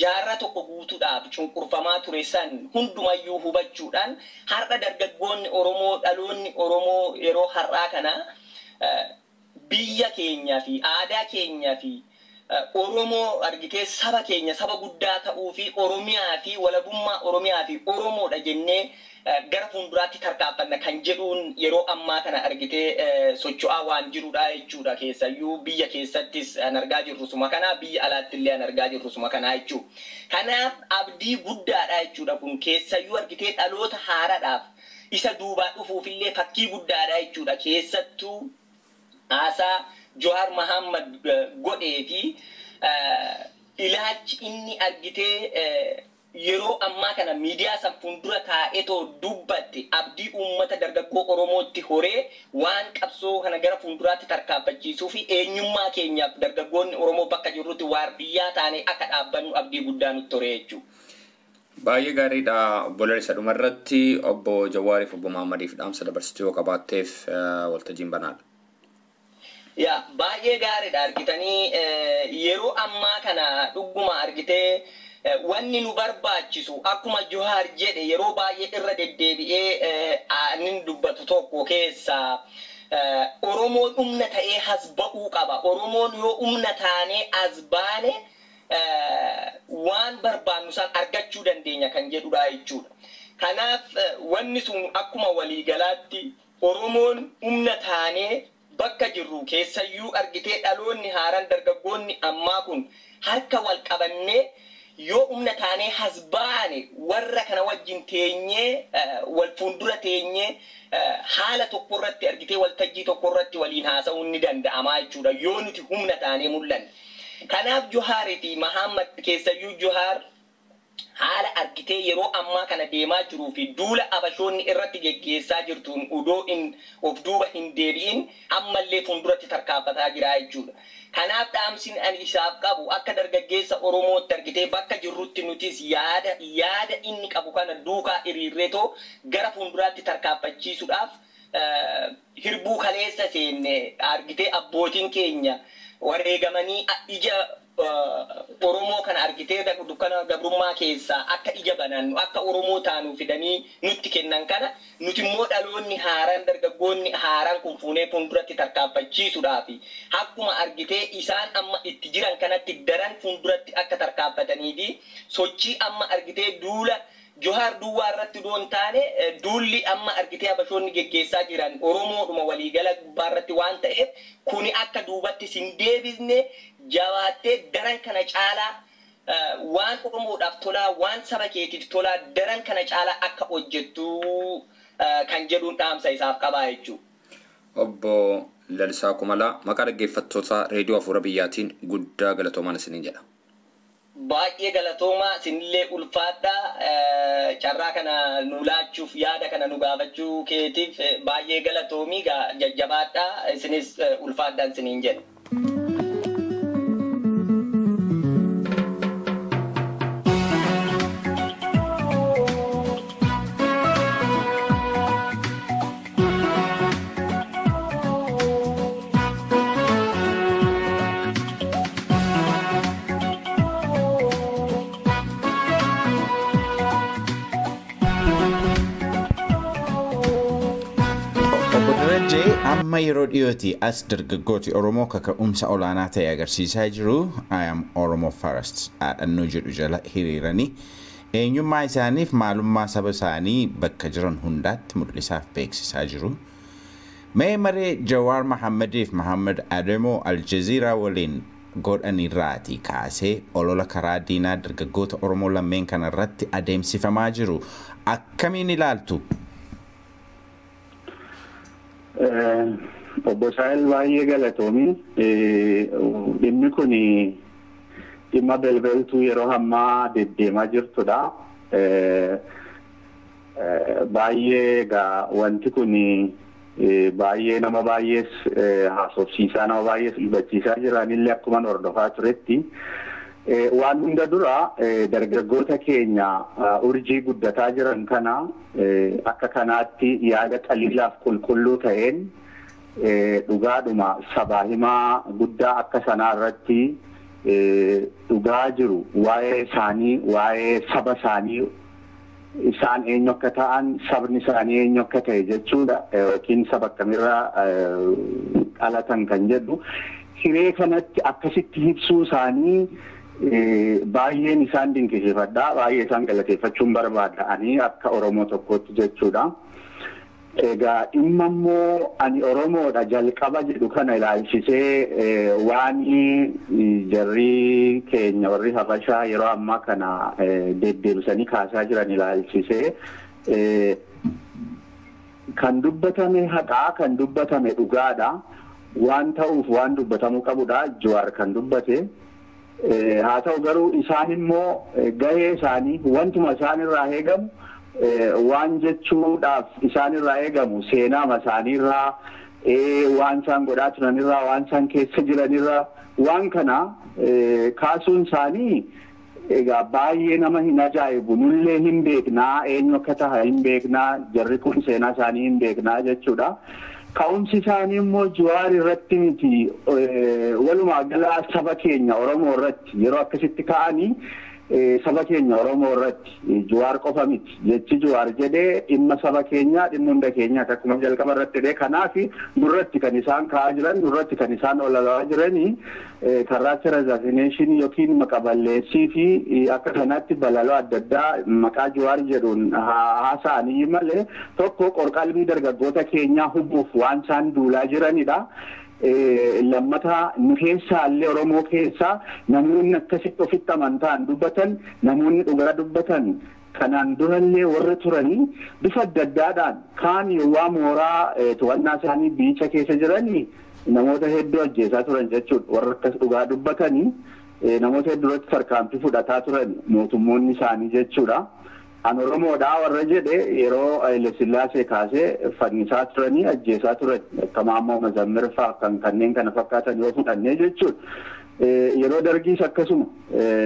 jaarraa tokko guutuudhaaf cunqurfamaa ture san hundumayyuu hubachuudhaan har'a dargaggoonni Oromoo, dhaloonni Oromoo yeroo har'aa kana biyya keenyaa fi aadaa keenyaa fi Oromoo argitee saba keenya saba guddaa ta'uu fi Oromiyaa fi walabummaa Oromiyaa fi Oromoodha jennee gara fuulduraatti tarkaanfanna kan jedhuun yeroo ammaa kana argitee socho'aa waan jirudha jechuudha. Keessayyuu biyya keessattis an argaa jirru suma kana, biyya alaatti illee an argaa jirru suma kana jechuudha. Kanaaf abdii guddaadha jechuudha kun, keessayyuu argitee dhaloota haaraadhaaf isa duubaa dhufuuf illee fakkii guddaadha jechuudha. Keessattuu haasaa Jawaar Mahammad godhee fi ilaalchi inni argitee yeroo ammaa kana miidiyaa san fuuldura taa'eetoo dubbatte abdii uummata dargaggoo Oromootti horee waan qabsoo kana gara fuulduraatti tarkaanfachiisuu fi eenyummaa keenyaaf dargaggoonni Oromoo bakka jirrutti waardiyyaa taanee akka dhaabbannu abdii guddaa nutti horee jechuudha. Baay'ee gaariidha. Obbo Lalisaa, dhumarratti obbo Jawaariif obbo Mahaammadiif dhaamsa dabarsituu yoo qabaatteef waltajjiin banaadha. Yaa, baay'ee gaariidha. Argitanii, yeroo ammaa kana dhuguma argitee wanni nu barbaachisu akkuma Jawaar jedhe yeroo baay'ee irra deddeebi'ee inni dubbatu tokko keessaa Oromoon humna ta'ee as ba'uu qaba. Oromoon yoo humna taanee as baane waan barbaannu san argachuu dandeenya kan jedhudha jechuudha. Kanaaf wanni sun akkuma waliigalaatti Oromoon humna taanee bakka jirru keessayyuu argitee dhaloonni haaraan, dargaggoonni ammaa kun harka wal qabannee yoo humna taanee as baane, warra kana wajjin teenyee, wal fuuldura teenyee, haala tokko irratti argitee waltajjii tokko irratti waliin haasa'uun ni danda'amaa jechuudha yoo nuti humna taanee mul'anne. Kanaaf Jawaarii fi Mahammad, keessayyuu Jawaar, haala argitee yeroo ammaa kana deemaa jiruu fi duula abashoonni irratti geggeessaa jirtuun udoo in of duuba hin deebi'in ammallee fuulduratti tarkaanfataa jira jechuudha. Kanaaf dhaamsin ani isaaf qabu akka dargaggeessa Oromootti argitee bakka jirrutti nutis yaada inni qabu kana duukaa hiriirreetoo gara fuulduraatti tarkaanfachiisuudhaaf hirbuu kaleessa seenne argitee abbootiin keenya wareegamanii ija Oromoo kana argitee dukkana gabrummaa keessaa akka ija banannu, akka Oromoo taanuu fidanii nutti kennan kana nuti immoo dhaloonni haaraan, dargaggoonni haaraan kun fuunee fuulduratti tarkaanfachiisuudhaaf akkuma argitee isaan amma itti jiran kanatti daran fuulduratti akka tarkaanfatanii fi sochii amma argitee duula Jawaar duwwaa irratti doon taane, duulli amma argitee abashoonni geggeessaa jiran Oromoodhuma waliigala gubbaa irratti waan ta'eef, kuni akka duubatti sin deebisne jabaattee daran kana caalaa waan Oromoodhaaf tolaa, waan saba keetiif tolaa daran kana caalaa akka hojjettu kan jedhuun dhaamsa isaaf qabaa jechuudha. Obbo Lalisaa Kumalaa, maqaa dhaggeeffattoota Reediyoo Afuura Biyyaatiin guddaa galatoomaan isiniin jedha. Baay'ee galatoomaa, isinillee ulfaadhaa. Carraa kana nu laachuuf, yaada kana nu gaafachuu keetiif baay'ee galatoomii. Jajjabaadhaa, isinis ulfaadhaan isiniin jedha. Obbo Darajjee, amma yeroo dhiyooti as dargaggooti Oromoo kaka'umsa olaanaa ta'e agarsiisaa jiru. "I am Oromo First" dhaadhannoo jedhu jala hiriiranii eenyummaa isaaniif maalummaa saba isaanii bakka jiran hundaatti mul'isaaf beeksisaa jiru. Mee maree Jawaar Mahammadiif Mahammad Adamoo Aljazeeraa waliin godhanirraatii kaasee olola karaa diinaa dargaggoota Oromoo lameen kanarratti adeemsifamaa jiru akkamiin ilaaltu? Obbo Saayil, baay'ee galatoomi. Dhimmi kun dhimma belbeltuu yeroo ammaa deddeemaa jirtudha. Baay'ee egaa wanti kun baay'ee nama baay'ees haasofsiisaa, nama baay'ees hubachiisaa jiranillee akkuma hordofaa turetti. Waan hunda dura dargaggoota keenya urjii guddataa jiran kana akka kanaatti yaada qaliilaaf qulqulluu ta'een Dhugaadhuma sabaa himaa guddaa akka sanaa irratti dhugaa jiru waa'ee isaanii, waa'ee saba isaanii, isaan eenyu akka ta'an, sabni isaanii eenyu akka ta'e jechuudha, yookiin saba akkamirraa dhalatan kan jedhu hiree kanatti akkasitti ibsuu isaanii baay'een isaan dinqisiifadha, baay'ee isaan galateeffachuun barbaada ani akka Oromoo tokkootti jechuudha. Egaa dhimma immoo ani Oromoodha jalqaba jedhu kana ilaalchisee waan jarri keenya warri Habashaa yeroo ammaa kana deddeebisanii kaasaa jiran ilaalchisee kan dubbatame haqaa, kan dubbatame dhugaadha. Waan ta'uuf waan dubbatamuu qabudha Jawaar kan dubbate. Haa ta'u garuu isaan immoo gahee isaanii wantuma isaan irraa eegamu, waan jechuudhaaf isaan irraa eegamu seenaama isaaniirraa, waan isaan godhaa turanirraa, waan isaan keessa jiranirraa waan kana kaasuun isaanii egaa baay'ee nama hin ajaa'ibu. Nullee hin beeknaa, eenyu akka ta'a hin beeknaa, jarri kun seenaa isaanii hin beeknaa jechuudha. Ka'umsi isaanii immoo Jawaar irratti miti, walumaa gala saba keenya Oromoo irratti yeroo akkasitti ka'anii, saba keenya Oromoo irratti, Jawaar qofa miti. Jechi Jawaar jedhee dhimma saba keenyaa, dhimma hunda keenyaa akkuma jalqaba irratti jedhee, kanaaf nurratti kan isaan ka'aa jiran, nurratti kan isaan olalaa jiranii character assassination yookiin maqaballeessii fi akka kanatti balaloo adda addaa maqaa Jawaar jedhuun haasa'anii malee tokko qorqalbii dargaggoota keenyaa hubuuf waan isaan duulaa jiranidha. Lammata nu keessaa illee, Oromoo keessaa namoonni akkasitti ofitti amantaan dubbatan, namoonni dhugaa dubbatan kanaan durallee warra turanii bifa adda addaadhaan kaan waa mooraa to'annaa isaanii biyyicha keessa jiranii namoota hedduu ajjeesaa turan jechuudha. Warra akkas dhugaa dubbatanii namoota hedduu irratti tarkaanfii fudhataa turan mootummoonni isaanii jechuudha. An Oromoodhaa warra jedhe yeroo Haile Sillaasee kaasee fannisaa turanii, ajjeesaa turan, akka Maammoo Mazammir fa'aa kan kanneen kana fakkaatan yoo fudhannee jechuudha. Yeroo Dargiis akkasuma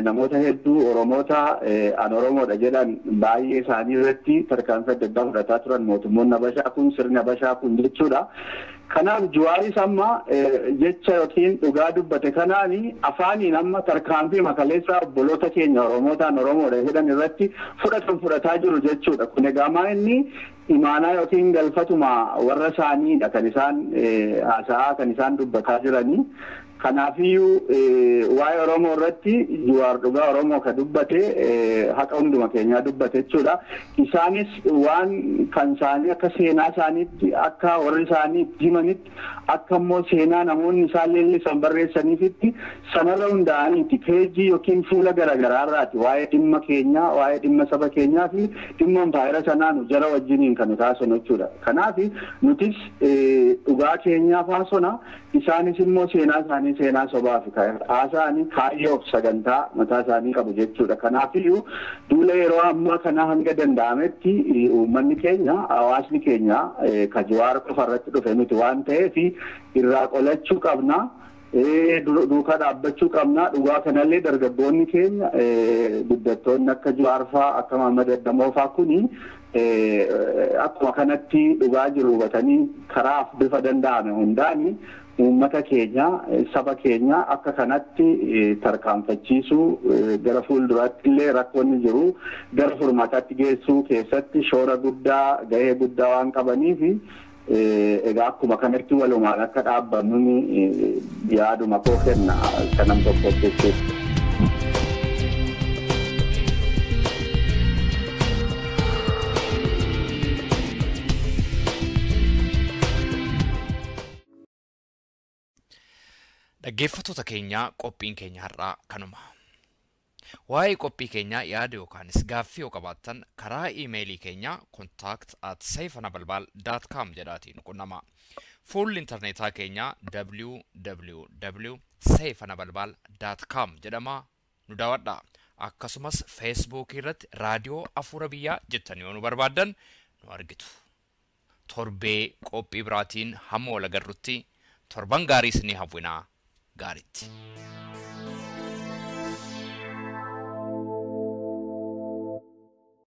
namoota hedduu Oromoota an Oromoodha jedhan baay'ee isaanii irratti tarkaanfii adda addaa fudhataa turan mootummoonni Habashaa kun, sirni Habashaa kun jechuudha. Kanaaf Jawaaris amma jecha yookiin dhugaa dubbate kanaani afaaniin amma tarkaanfii makaleessaa obboloota keenya Oromootaan Oromoodha jedhan irratti fudhatan fudhataa jiru jechuudha. Kun egaa maa inni imaanaa yookiin galfatuma warra isaaniidha kan isaan haasa'aa, kan isaan dubbataa jiranii. Kanaafiyyuu waa'ee Oromoo irratti Jawaar dhugaa Oromoo ka dubbate, haqa hunduma keenyaa dubbate jechuudha. Isaanis waan kan isaanii akka seenaa isaaniitti, akka warri isaanii itti himanitti, akka immoo seenaa namoonni isaan leellisan barreessaniifitti sanarra hundaa'aniiti peejii yookiin fuula garaagaraarraati waa'ee dhimma keenyaa, waa'ee dhimma saba keenyaa fi dhimma impaayera sanaa nu jara wajjiniin kan nu taasisnu jechuudha. Kanaaf nutis dhugaa keenyaaf haasona, isaanis immoo seenaa isaanii seenaa sobaa fi haasa'anii kaayyoof sagantaa mataa isaanii qabu jechuudha. Kanaafiyyuu duula yeroo ammaa kana hanga danda'ametti uummanni keenya, hawaasni keenya ka Jawaar qofa irratti dhufe miti waan ta'eef irraa qolachuu qabna. Duukaa dhaabbachuu qabna. Dhugaa kanallee dargaggoonni keenya guddattoonni akka Jawaar fa'aa, akka Mahammad Addamoo fa'aa kuni akkuma kanatti dhugaa jiru hubatanii karaaf bifa danda'ame hundaani uummata keenya, saba keenya akka kanatti tarkaanfachiisuu, gara fuulduraatti illee rakkoonni jiru gara furmaataatti geessuu keessatti shoora guddaa, gahee guddaa waan qabaniif egaa akkuma kanatti walumaan akka dhaabbannu yaaduma koo kenna kanam tokko jechuudha. Dhaggeeffattoota keenya, qophiin keenya har'aa kanuma. Waa'ee qophii keenyaa yaada yookaanis gaaffii yoo qabaattan karaa iimeelii keenya contact@seifanabalbal.com jedhaatiin qunnama. Fuulli intarneetaa keenya www.seifanabalbal.com jedhama, nu daawwadha. Akkasumas Feesbuukii irratti Raadiyoo Afuura Biyyaa jettanii yoo nu barbaaddan nu argitu. Torbee qophii biraatiin hamma wal agarrutti torban gaarii isinii hawwinaa, gaariitti.